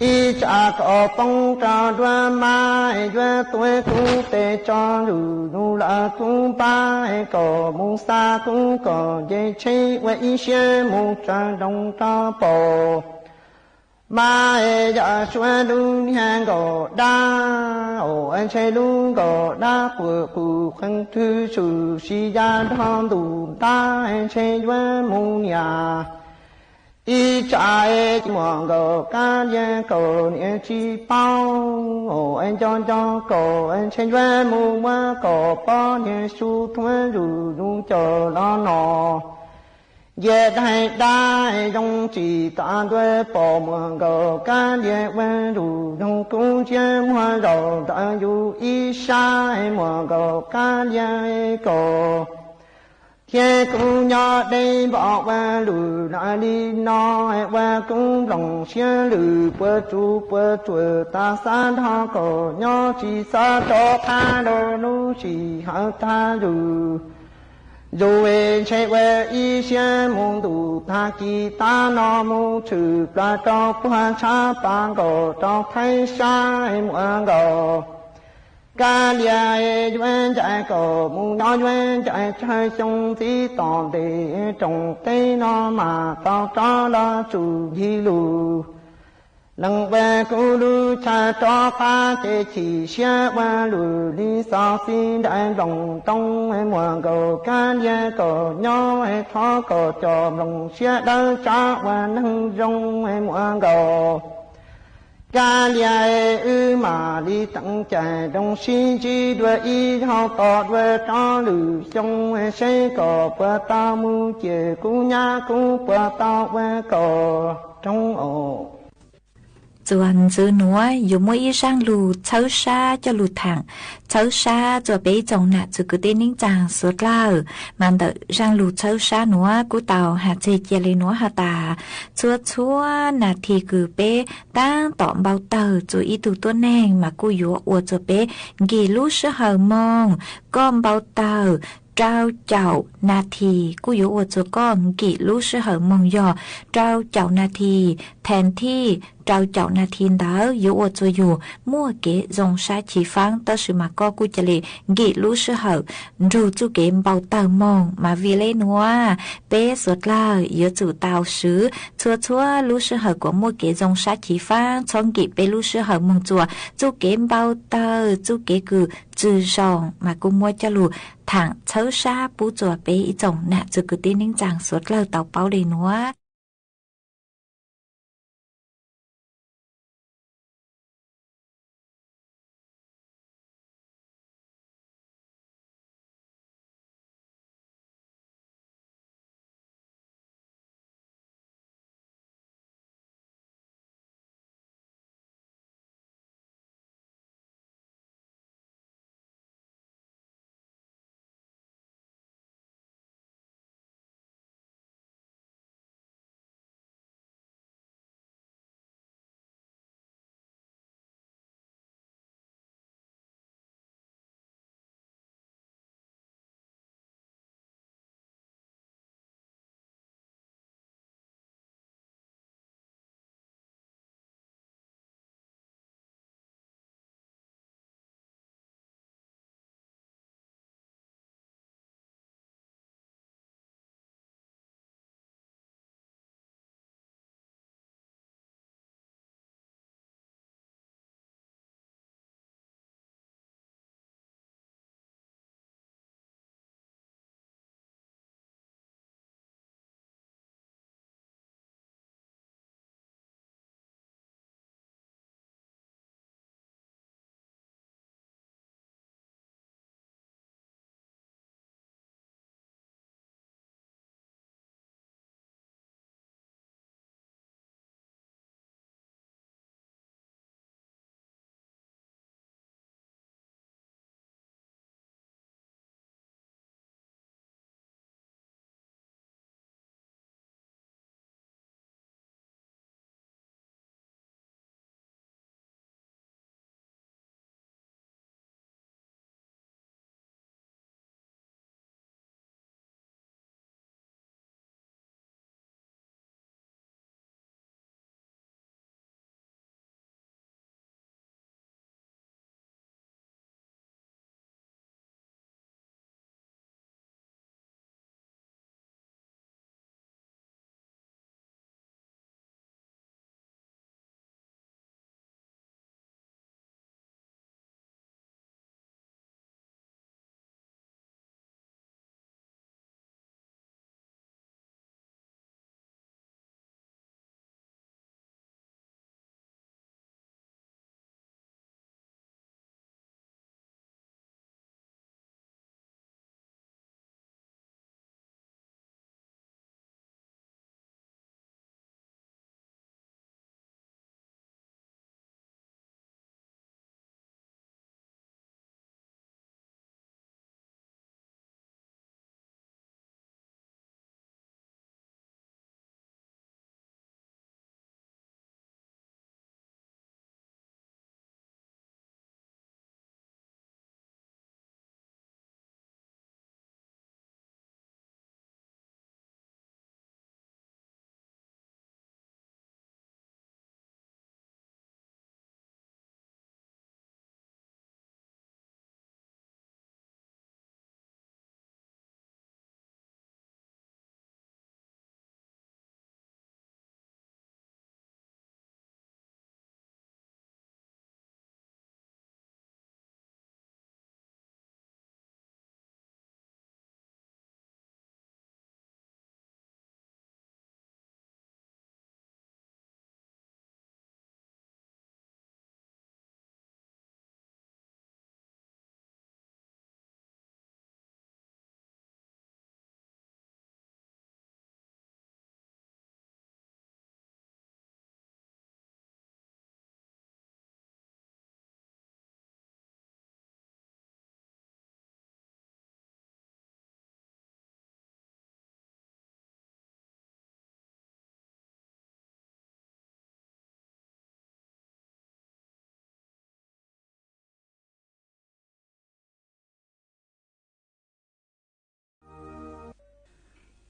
Ib tsam kom poob rau nruab mab, yuav tuav kuv tes tso yus nus lawm kuv npab, kom mus xa kuv kom nce tsheb ua ib siab mus tsaws nroos rau paus. Mas yog suav lub niag nkaus dab, ntshe lub nkaus dab quas qus qees twg swm si ya nrog ntuj ntab, ntshe yuav mus niam. Ib tsam muam nkaus kab lias kaus niam tsis paub, nco nco kaus ntshe yuav mus muab kaus poj niam su thuab lug lug caum los no. Nce daim dab zoo tsis tas ntuj pom muam nkaus kab lias ua lug zoo kub ntsia muag zaum ntawm yus ib sab muam nkaus kab lias kaus. Thiab kuv nyob deb npaum ua lug li no, ua kuv nploos siab lwm puas tsuj puas tsuam tas xav nrog kaus nyob tsis xav rov qab rau lub sij hawm tag lug. Yus ntshe ua ib siab mus ntuj tag kis tag no mus tshwm plaws rau puag tshab pas nkaus rau thaib sab muam nkaus. Kab lias yuav ncaim kaus mus nyob yuav ncaim tsawg xyoo ntxiv tom ntej rooj teb no mas tau rov los tsum yig lug. Leej ua kuv lub chaw rov qab ces chim siab ua lug li xov xib nraim nploos ntoo muam nkaus kab lias kaus nyob thov kaus coj nploos siab dawb tsawv ua neeg zoo muam nkaus. Kab lias wb mam li teem caij nroog sib ntsib dua ib zaug tom dua rau lwm xyoo seb kaus puas tau mus ces kuv nyab kuv puas tau ua kaus roog os. Txuas ntxiv nuav yuav muaj ib zaaj lug txhawb sab coj lug thaam txhawb sab rua peb ib tsoom nam txiv kwv tij neej tsaa suav dlawg. Mas ntawm zaaj lug txhawb sab nuav kuv tau has txeg cia li nuav has tas, txhua txhua nas this kws peb taab tom npau tawg rua ib tug tuab neeg mas kuj yuav ua rua peb nkim lub sij hawm moog. Koj npau tawg rau caum nas this kuj yuav ua rua koj nkim lub sij hawm moog, yog rau caum nas this, thaam thij rau caum nas this ntawd yuav ua rua yug muaj kev zoo sab chiv faab, tab sis mas koj kuj ca le nkim lub sij hawm nrug txuj kev npau tawg moog. Mas vim le nuav peb suav dlawg yuav tsum tau swv txhua txhua lub sij hawm kuas muaj kev zoo sab chiv faab, txhob nkim peb lub sij hawm moog rua txuj kev npau tawg, txuj kev kws tsi zoo. Mas kuj muab coj lug thaam txhawb sab pub rua peb ib tsoom nam txiv kwv tij neej tsaa suav dlawg tau paub le nuav.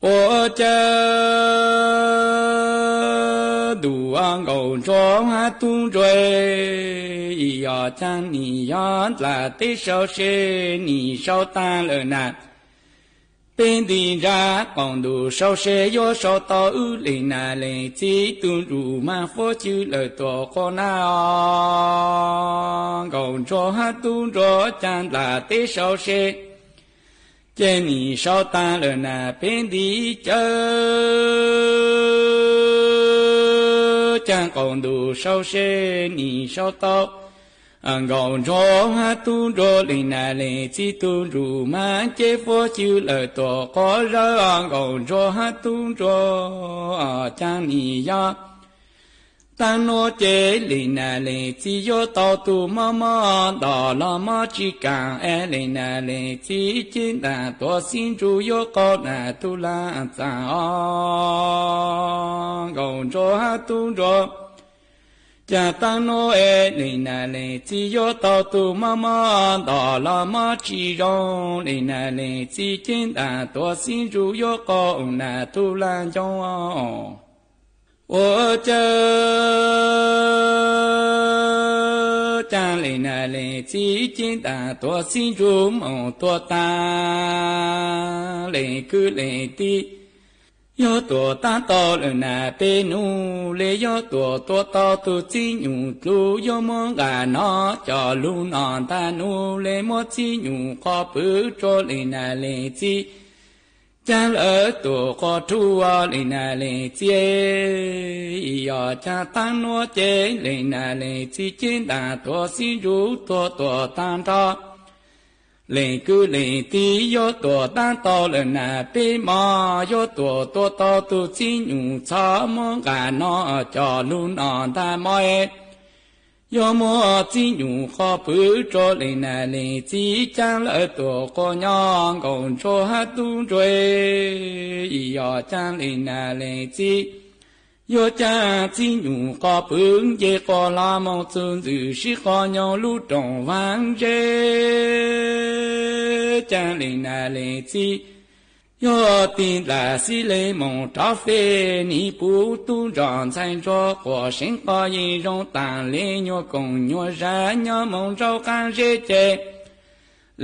Ua cas ntuj nkaus ntsuag hab tub ntsuag, yog caag nim yog ntlam teb sau se, nim sau taag lawm na. Peb nti nrag qaum ntuj sau se yuav sau tau wb le nam leej txiv tug ntsuj mas fuab cwj lawm tuam quas na. Nkaus ntsuag hab tub ntsuag caag ntlam teb sau se, ces nim sau taag lawm na peb nti cawv caag qaum ntuj sau se, nim sau tau nkaus ntsuag hab tub ntsuag le nam leej txiv tug ntsuj mas ces fuab cwj lawm tuam quas zawg. Nkaus ntsuag hab tub ntsuag caag nim yog taag nuav ces le nam leej txiv yuav tau tug mob mob nto los mob tsi kaam es le nam leej txiv cev ntaam tuav xib ntsuj yuav qaug nam tug laag txaam os. Nkaus ntsuag hab tub ntsuag caag taag nuav es le nam leej txiv yuav tau tug mob mob nto los mob tsi zoo, le nam leej txiv cev ntaam tuav xib ntsuj yuav qaug nam tug laag ncoo. Ua cas caag le nam leej txiv cev ntaam tuav xib ntsuj moog tuag taag, leej kwv leej tij yuav tuam taab tau lawm na peb nub le, yuav tuam tuav tau tug txib nyum dlub yuav muab nqaj noj coj lug noj ntag nub le, muab txib nyum qhov pwv rua le nam leej txiv caag lawm tuam quas rua le nam leej txiv. Yog caag taag nuav ces le nam leej txiv cev ntaam tuav xib ntsuj tuag tuam taag nrho. Leej kwv leej tij yuav tuam taab tau lawm na peb mog, yuav tuam tuav tau tug txib nyum txhob muab nqaj noj coj lug noj ntag mog. Yuav muab txib nyum qhov pwv rua le nam leej txiv caag lawm tuam quas nyob. Nkaus ntsuag hab tub ntsuag, yog caag le nam leej txiv yuav caag txib nyum qhov pwv nce quas hlo moog txug ntxwm sib qho nyob lub rooj vaag zeb, caag le nam leej txiv yuav tig ntlam xib le moog rov fej nim puv tub ntsuag ntxhais ntsuag quas seev qhov yeej zoo taag le nyuag koom nyuag zag nyob moog nraub qaab zeb ces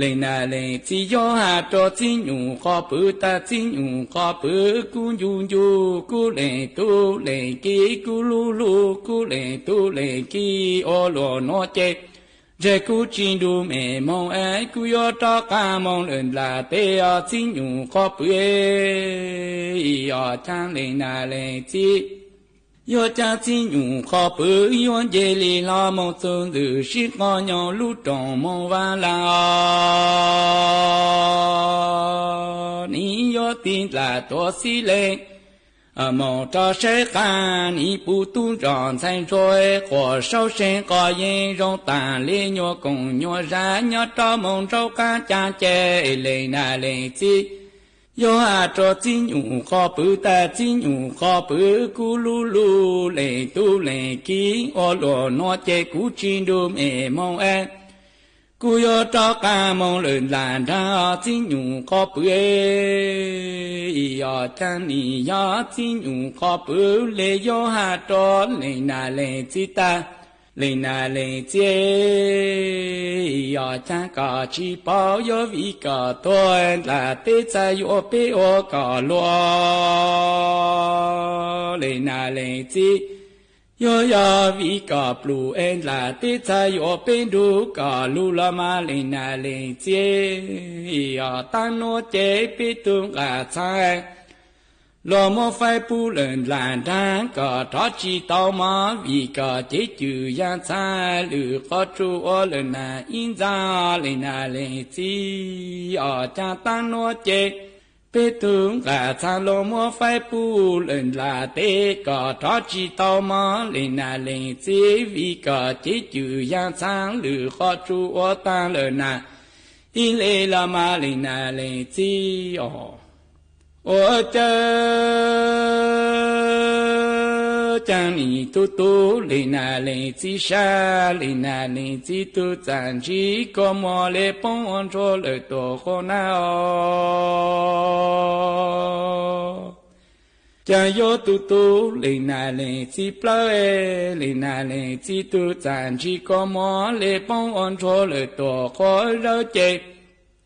le nam leej txiv yuav has rua txib nyum qhov pwv tas txib nyum qhov pwv kub ncu ncu, kub leej tub leej kiv kub lug lug, kub leej tub leej kiv ua luaj nuav ces ntshe kuv tsi nrug mej moog es kuv yuav rov qaab moog lawm ntlam teb os txib nyum qhov pwv. Yog caag le nam leej txiv yuav caag txib nyum qhov pwv yuav nce le hlo moog txug ntxwm sib qho nyob lub rooj moog vaag laag os. Nim yuav tig ntlam tuav xib le moog rov saib qaab nim puv tub ntsuag ntxhais ntsuag quas saub seev qhov yeej zoo taag le nyuag koom nyuag zag nyob rov moog nraub qaab caag ces le nam leej txiv yuav has rua txib nyum qhov pwv tas txib nyum qhov pwv kub lug lug, leej tub leej kiv ua luaj nuav ces kuv tsi nrug mej moog es kuv yuav rov qaab moog lawm ntlam nraag txib nyum qhov pwv. Yog caag nim yog txib nyum qhov pwv le yuav has rua le nam leej txiv tas le nam leej txiv, yog caag koj tsi paub yuav vim koj tuag ntlam teb txhad yuav peb ua koj luag le nam leej txiv. Yuav yog vim koj pluj es ntlam teb txhad yuav peb nrug koj lug los mas le nam leej txiv. Yog taag nuav ces peb tug nqaj txhab luag muab faib pub lawm ntlam nraag koj rov tsi tau mog vim koj cev cwj yaam txhab lwm qhov tsua ua lawm nam ib ntxaag le nam leej txiv. Yog caag taag nuav ces peb tug nqaj txhab luag muab faib pub lawm ntlam teb koj rov tsi tau mog le nam leej txiv vim koj cev cwj yaam txhab lwm qhov tsua ua taag lawm nam ib le los mas le nam leej txiv os. Ua cas Caag nim tub tub leej nam leej txiv sab, leej nam leej txiv tug txaj ntsig kua muag le poob ua ntsuag lawm tuam qhua na os. Caag yuav tub tub leej nam leej txiv plawg, leej nam leej txiv tug txaj ntsig kua muag le poob ua ntsuag lawm tuam qhua zawv ces,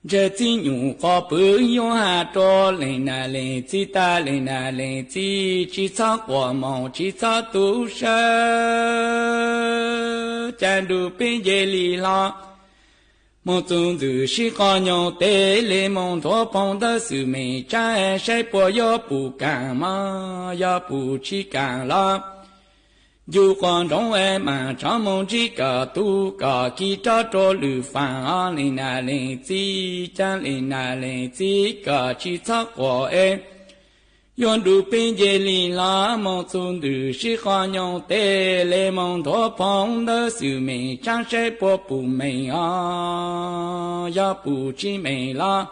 ntshe txiv nyuj qhov pwg yuav has rua leej nam leej txiv tag, leej nam leej txiv tsi txhob quas moog tsi txhob tu sawv, ca nrug peb nce li hlo moog txug ntxwg sib qho nyoog teg le moog nthuav phoo ntawv xwm meem tsaab saib puas yuav pum kaam mog, yog pum tsi kaam los ncu quas ntsoov es maam tshov moog ntsib kom tug kom kis rov rua lwm faam os. Leej nam leej txiv caag leej nam leej txiv kom tsi txhob quas es yuav nrug peb nce li hlo moog txug ntxwg sib qho nyoog teg le moog nthuav phoo ntawv xwm meem tsaab saib puas pum meem os, yog pum tsi meem los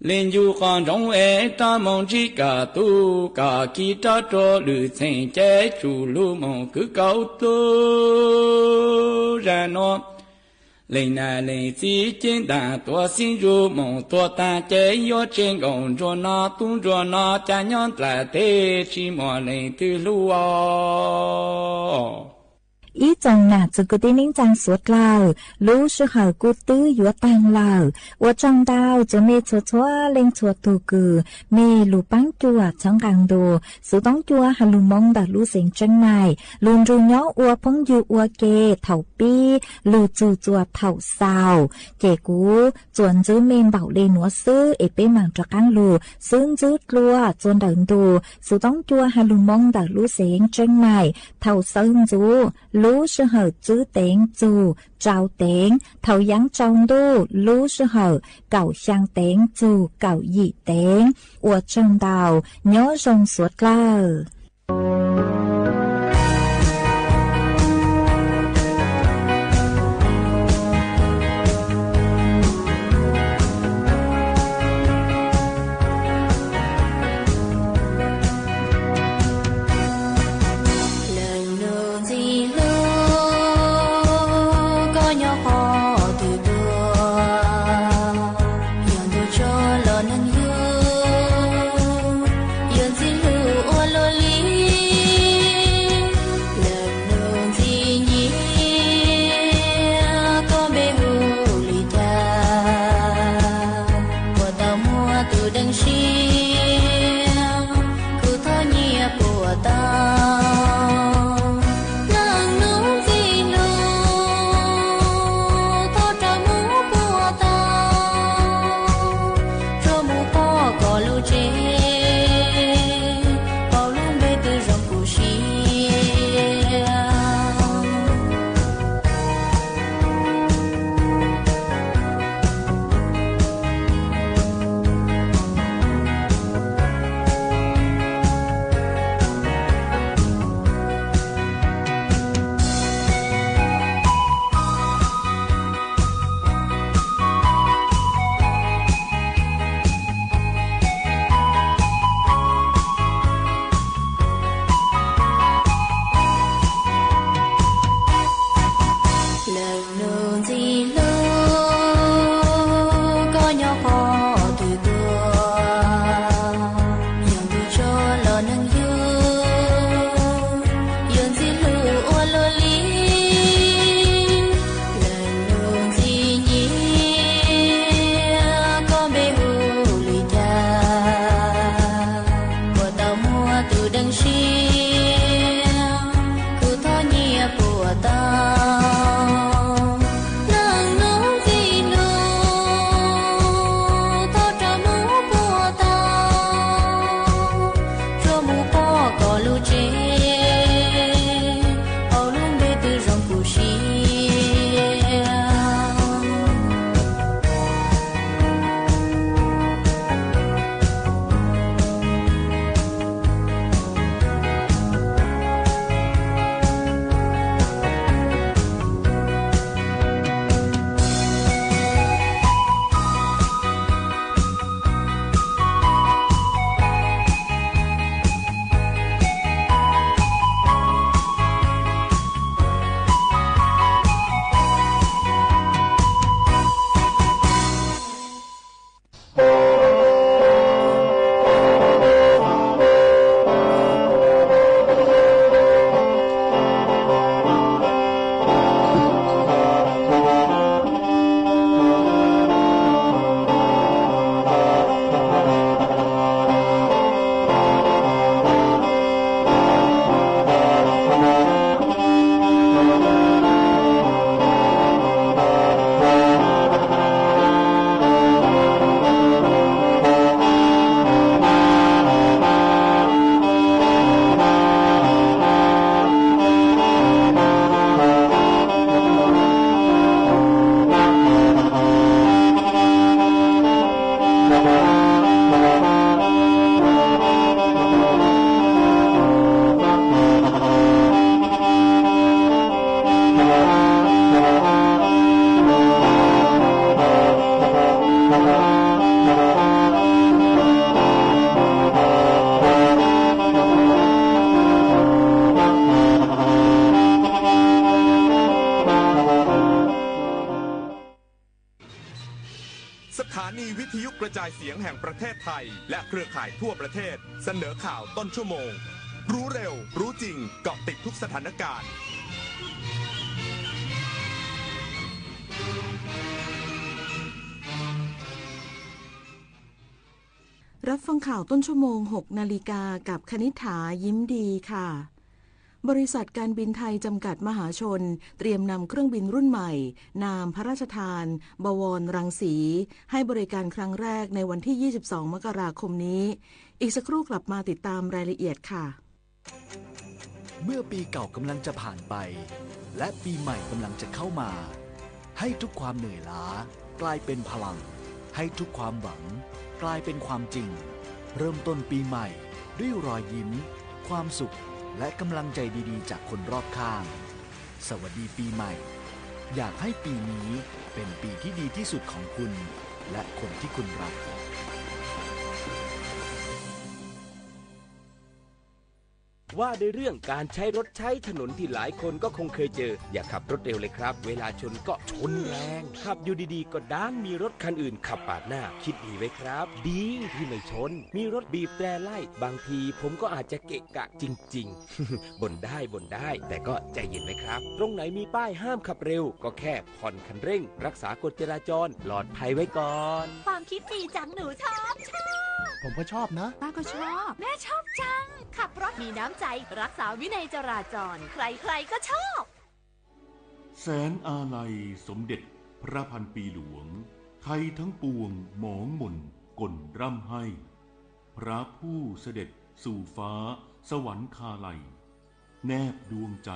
le ncu quas ntsoov es rov moog ntsib kom tug kom kis rov rua lwm txheej ces tsum lug moog kws kaum lub zag nuav. Leej nam leej txiv cev ntaag tuav xib ntsug moog tuag taag ces yuav tseg nkaus ntsuag no tub ntsuag no ca nyob dlaim teb tsi muaj leej twg hlub os. Ib tsoom nam txiv kwv tij neej tsaa suav dlawg, lub sij hawm kuj twb yuav taag lawm. Ua tsaug ntau txuas mej txhua txhua leej txhua tug kws mej lug paab cuam txhawb nqaa ntuas Xuv Toob Cua has lug Moob ntawm lub xeev Tseeb Maim lug nrug nyob ua phooj ywg ua ke thaum pib lug txug txuas thaum xaus. Ces kuv txuas ntxwb mej npaum le nuav xwb es peb maam rov qaab lug xwb ntxwb dlua txuas ntawm ntu Xuv Toob Cua has lug Moob ntawm lub xeev Tseeb Maim thaum sawv ntxuv lub sij hawm tsib teev txug rau teev, thaum yaav tsau ntuj lub sij hawm kaum xyaa teev txug kaum yim teev. Ua tsaug ntau, nyob zoo suav dlawg. Leej nus ntxim hlub, koj nyob qhov twg tuaj, yog ntuj tshua los neeg yug, yuav ntxim hlub ua luaj li. Leej nus ntxim nyiam, koj npe hu li cas, puas tau muaj tus deev siab, kuv thov nyiam puas tau. Leej nus ntxim hlub, thov raws mus puas tau, tsuas mus pom koj lub tsev, paub lub npe twg zoo kuv siab. Leej nus ntxim hlub, koj nyob qhov twg tuaj, yog ntuj tshua los neeg yug, yuav ntxim hlub ua luaj li. Leej nus ntxim nyiam, koj npe hu li cas, puas tau muaj tus deev siab, kuv thov nyiam puas tau. สถานีวิทยุกระจายเสียงแห่งประเทศไทย และเครือข่ายทั่วประเทศ เสนอข่าวต้นชั่วโมง รู้เร็ว รู้จริง เกาะติดทุกสถานการณ์ รับฟังข่าวต้นชั่วโมง หกนาฬิกา กับคณิษฐา ยิ้มดีค่ะ บริษัทการบินไทยจำกัดมหาชน เตรียมนำเครื่องบินรุ่นใหม่ นามพระราชทาน บวรรังสี ให้บริการครั้งแรกในวันที่ ยี่สิบสอง มกราคมนี้ อีกสักครู่กลับมาติดตามรายละเอียดค่ะ เมื่อปีเก่ากำลังจะผ่านไป และปีใหม่กำลังจะเข้ามา ให้ทุกความเหนื่อยล้ากลายเป็นพลัง ให้ทุกความหวังกลายเป็นความจริง เริ่มต้นปีใหม่ด้วยรอยยิ้ม ความสุข และกำลังใจดีๆ จากคนรอบข้าง สวัสดีปีใหม่ อยากให้ปีนี้เป็นปีที่ดีที่สุดของคุณ และคนที่คุณรัก ว่าด้วยเรื่องการใช้รถใช้ถนนที่หลายคนก็คงเคยเจอ อย่าขับรถเร็วเลยครับ เวลาชนก็ชนแรง ขับอยู่ดีๆ ก็ดันมีรถคันอื่นขับปาดหน้า คิดดีไว้ครับ ดีที่ไม่ชน มีรถบีบแตรไล่ บางทีผมก็อาจจะเกะกะจริงๆ บ่นได้บ่นได้ แต่ก็ใจเย็นไว้ครับ ตรงไหนมีป้ายห้ามขับเร็ว ก็แค่ผ่อนคันเร่ง รักษากฎจราจร ปลอดภัยไว้ก่อน ความคิดดีจัง หนูชอบชอบ ผมก็ชอบนะ ป้าก็ชอบ แม่ชอบจัง ขับรถมีน้ำใจ รักษาวินัยจราจร ใครๆ ก็ชอบ แสนอาลัยสมเด็จพระพันปีหลวง ไทยทั้งปวงหมองหม่นก่นร่ำไห้ พระผู้เสด็จสู่ฟ้าสวรรคาลัย แนบดวงใจ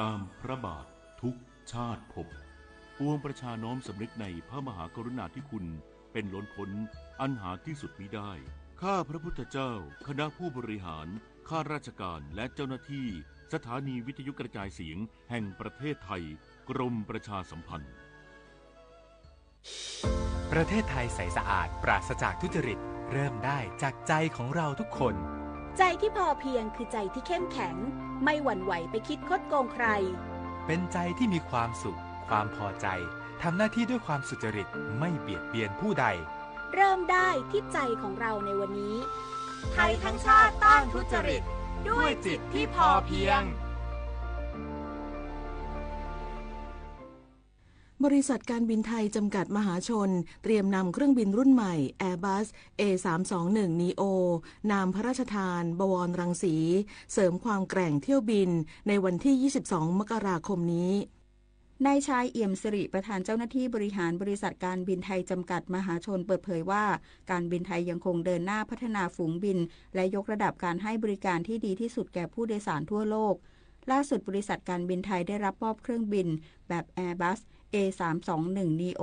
ตามพระบาททุกชาติภพ ปวงประชาน้อมสำนึกในพระมหากรุณาธิคุณเป็นล้นพ้นอันหาที่สุดมิได้ ข้าพระพุทธเจ้า คณะผู้บริหาร ข้าราชการ และเจ้าหน้าที่สถานีวิทยุกระจายเสียงแห่งประเทศไทย กรมประชาสัมพันธ์ ประเทศไทยใสสะอาดปราศจากทุจริต เริ่มได้จากใจของเราทุกคน ใจที่พอเพียงคือใจที่เข้มแข็ง ไม่หวั่นไหวไปคิดคดโกงใคร เป็นใจที่มีความสุข ความพอใจ ทำหน้าที่ด้วยความสุจริต ไม่เบียดเบียนผู้ใด เริ่มได้ที่ใจของเราในวันนี้ ไทยทั้งชาติต้านทุจริต ด้วยจิตที่พอเพียง บริษัทการบินไทยจำกัดมหาชน เตรียมนำเครื่องบินรุ่นใหม่ Airbus เอ สามสองหนึ่ง Neo นามพระราชทาน บวรรังสี เสริมความแกร่งเที่ยวบิน ในวันที่ ยี่สิบสอง มกราคมนี้ นายชาย เอี่ยมสิริ ประธานเจ้าหน้าที่บริหารบริษัทการบินไทยจำกัดมหาชน เปิดเผยว่า การบินไทยยังคงเดินหน้าพัฒนาฝูงบิน และยกระดับการให้บริการที่ดีที่สุดแก่ผู้โดยสารทั่วโลก ล่าสุดบริษัทการบินไทยได้รับมอบเครื่องบินแบบ Airbus เอ สามสองหนึ่ง Neo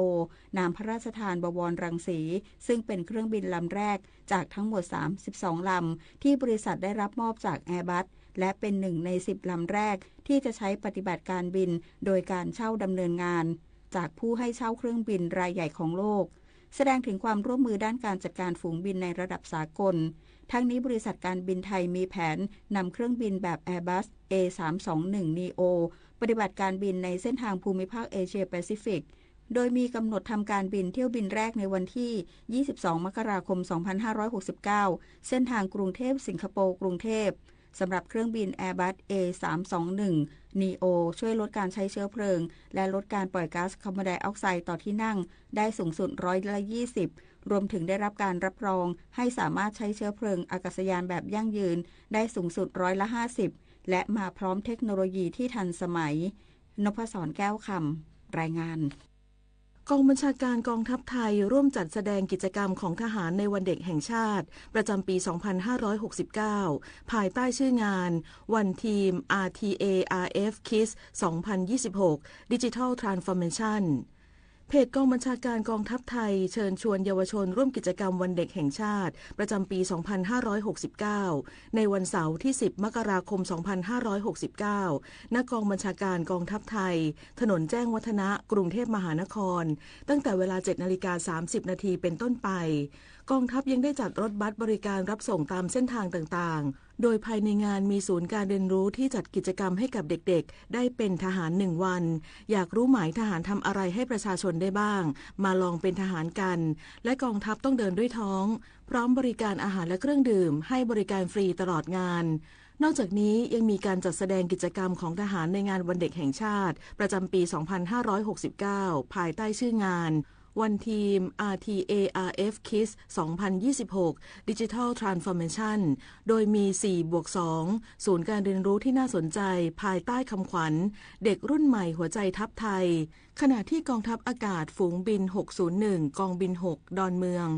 นามพระราชทาน บวรรังสี ซึ่งเป็นเครื่องบินลำแรกจากทั้งหมด สามสิบสอง ลำ ที่บริษัทได้รับมอบจาก Airbus และเป็นหนึ่งใน สิบ ลำแรก ที่จะใช้ปฏิบัติการบิน โดยการเช่าดำเนินงาน จากผู้ให้เช่าเครื่องบินรายใหญ่ของโลก แสดงถึงความร่วมมือด้านการจัดการฝูงบินในระดับสากล ทั้งนี้บริษัทการบินไทยมีแผนนำเครื่องบินแบบ Airbus เอ สามสองหนึ่ง Neo ปฏิบัติการบินในเส้นทางภูมิภาคเอเชียแปซิฟิก โดยมีกำหนดทำการบินเที่ยวบินแรกในวันที่ ยี่สิบสอง มกราคม สองพันห้าร้อยหกสิบเก้า เส้นทางกรุงเทพ สิงคโปร์ กรุงเทพ สำหรับเครื่องบิน Airbus เอ สามสองหนึ่ง Neo ช่วยลดการใช้เชื้อเพลิง และลดการปล่อยก๊าซคาร์บอนไดออกไซด์ต่อที่นั่งได้สูงสุดร้อยละ ยี่สิบ รวมถึงได้รับการรับรองให้สามารถใช้เชื้อเพลิงอากาศยานแบบยั่งยืนได้สูงสุดร้อยละ ห้าสิบ และมาพร้อมเทคโนโลยีที่ทันสมัย นพศร แก้วคำ รายงาน กองบัญชาการกองทัพไทยร่วมจัดแสดงกิจกรรมของทหารในวันเด็กแห่งชาติ ประจำปี สองพันห้าร้อยหกสิบเก้า ภายใต้ชื่องาน One Team อาร์ ที เอ อาร์ เอฟ Kids สองพันยี่สิบหก Digital Transformation เพจกองบัญชาการกองทัพไทยเชิญชวนเยาวชนร่วมกิจกรรมวันเด็กแห่งชาติ ประจำปี สองพันห้าร้อยหกสิบเก้า ในวันเสาร์ที่ สิบ มกราคม สองพันห้าร้อยหกสิบเก้า ณ กองบัญชาการกองทัพไทย ถนนแจ้งวัฒนะ กรุงเทพมหานคร ตั้งแต่เวลา เจ็ดนาฬิกาสามสิบนาทีเป็นต้นไป กองทัพยังได้จัดรถบัสบริการรับส่งตามเส้นทางต่างๆ โดยภายในงานมีศูนย์การเรียนรู้ที่จัดกิจกรรมให้กับเด็กๆ ได้เป็นทหารหนึ่งวัน อยากรู้ไหมทหารทำอะไรให้ประชาชนได้บ้าง มาลองเป็นทหารกัน และกองทัพต้องเดินด้วยท้อง พร้อมบริการอาหารและเครื่องดื่ม ให้บริการฟรีตลอดงาน นอกจากนี้ยังมีการจัดแสดงกิจกรรมของทหารในงานวันเด็กแห่งชาติ ประจำปี สองพันห้าร้อยหกสิบเก้า ภายใต้ชื่องาน One Team RTARF Kids สองพันยี่สิบหก Digital Transformation โดยมี สี่บวกสอง ศูนย์การเรียนรู้ที่น่าสนใจ ภายใต้คำขวัญ เด็กรุ่นใหม่หัวใจทัพไทย ขณะที่กองทัพอากาศฝูงบิน หกศูนย์หนึ่ง กองบิน หก ดอนเมือง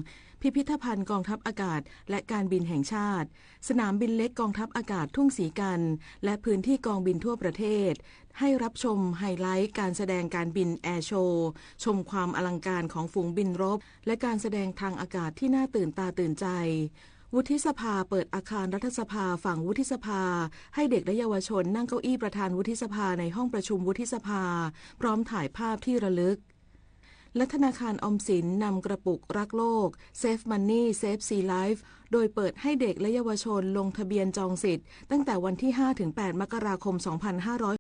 พิพิธภัณฑ์กองทัพอากาศ และการบินแห่งชาติ สนามบินเล็กกองทัพอากาศทุ่งศรีกัน และพื้นที่กองบินทั่วประเทศ ให้รับชมไฮไลท์การแสดงการบินแอร์โชว์ ชมความอลังการของฝูงบินรบ และการแสดงทางอากาศที่น่าตื่นตาตื่นใจ วุฒิสภาเปิดอาคารรัฐสภาฝั่งวุฒิสภา ให้เด็กและเยาวชนนั่งเก้าอี้ประธานวุฒิสภาในห้องประชุมวุฒิสภา พร้อมถ่ายภาพที่ระลึก และธนาคารออมสินนำกระปุกรักโลก Save Money Save Sea Life โดยเปิดให้เด็กและเยาวชนลงทะเบียนจองสิทธิ์ตั้งแต่วันที่ ห้าถึงแปด มกราคม สองพันห้าร้อย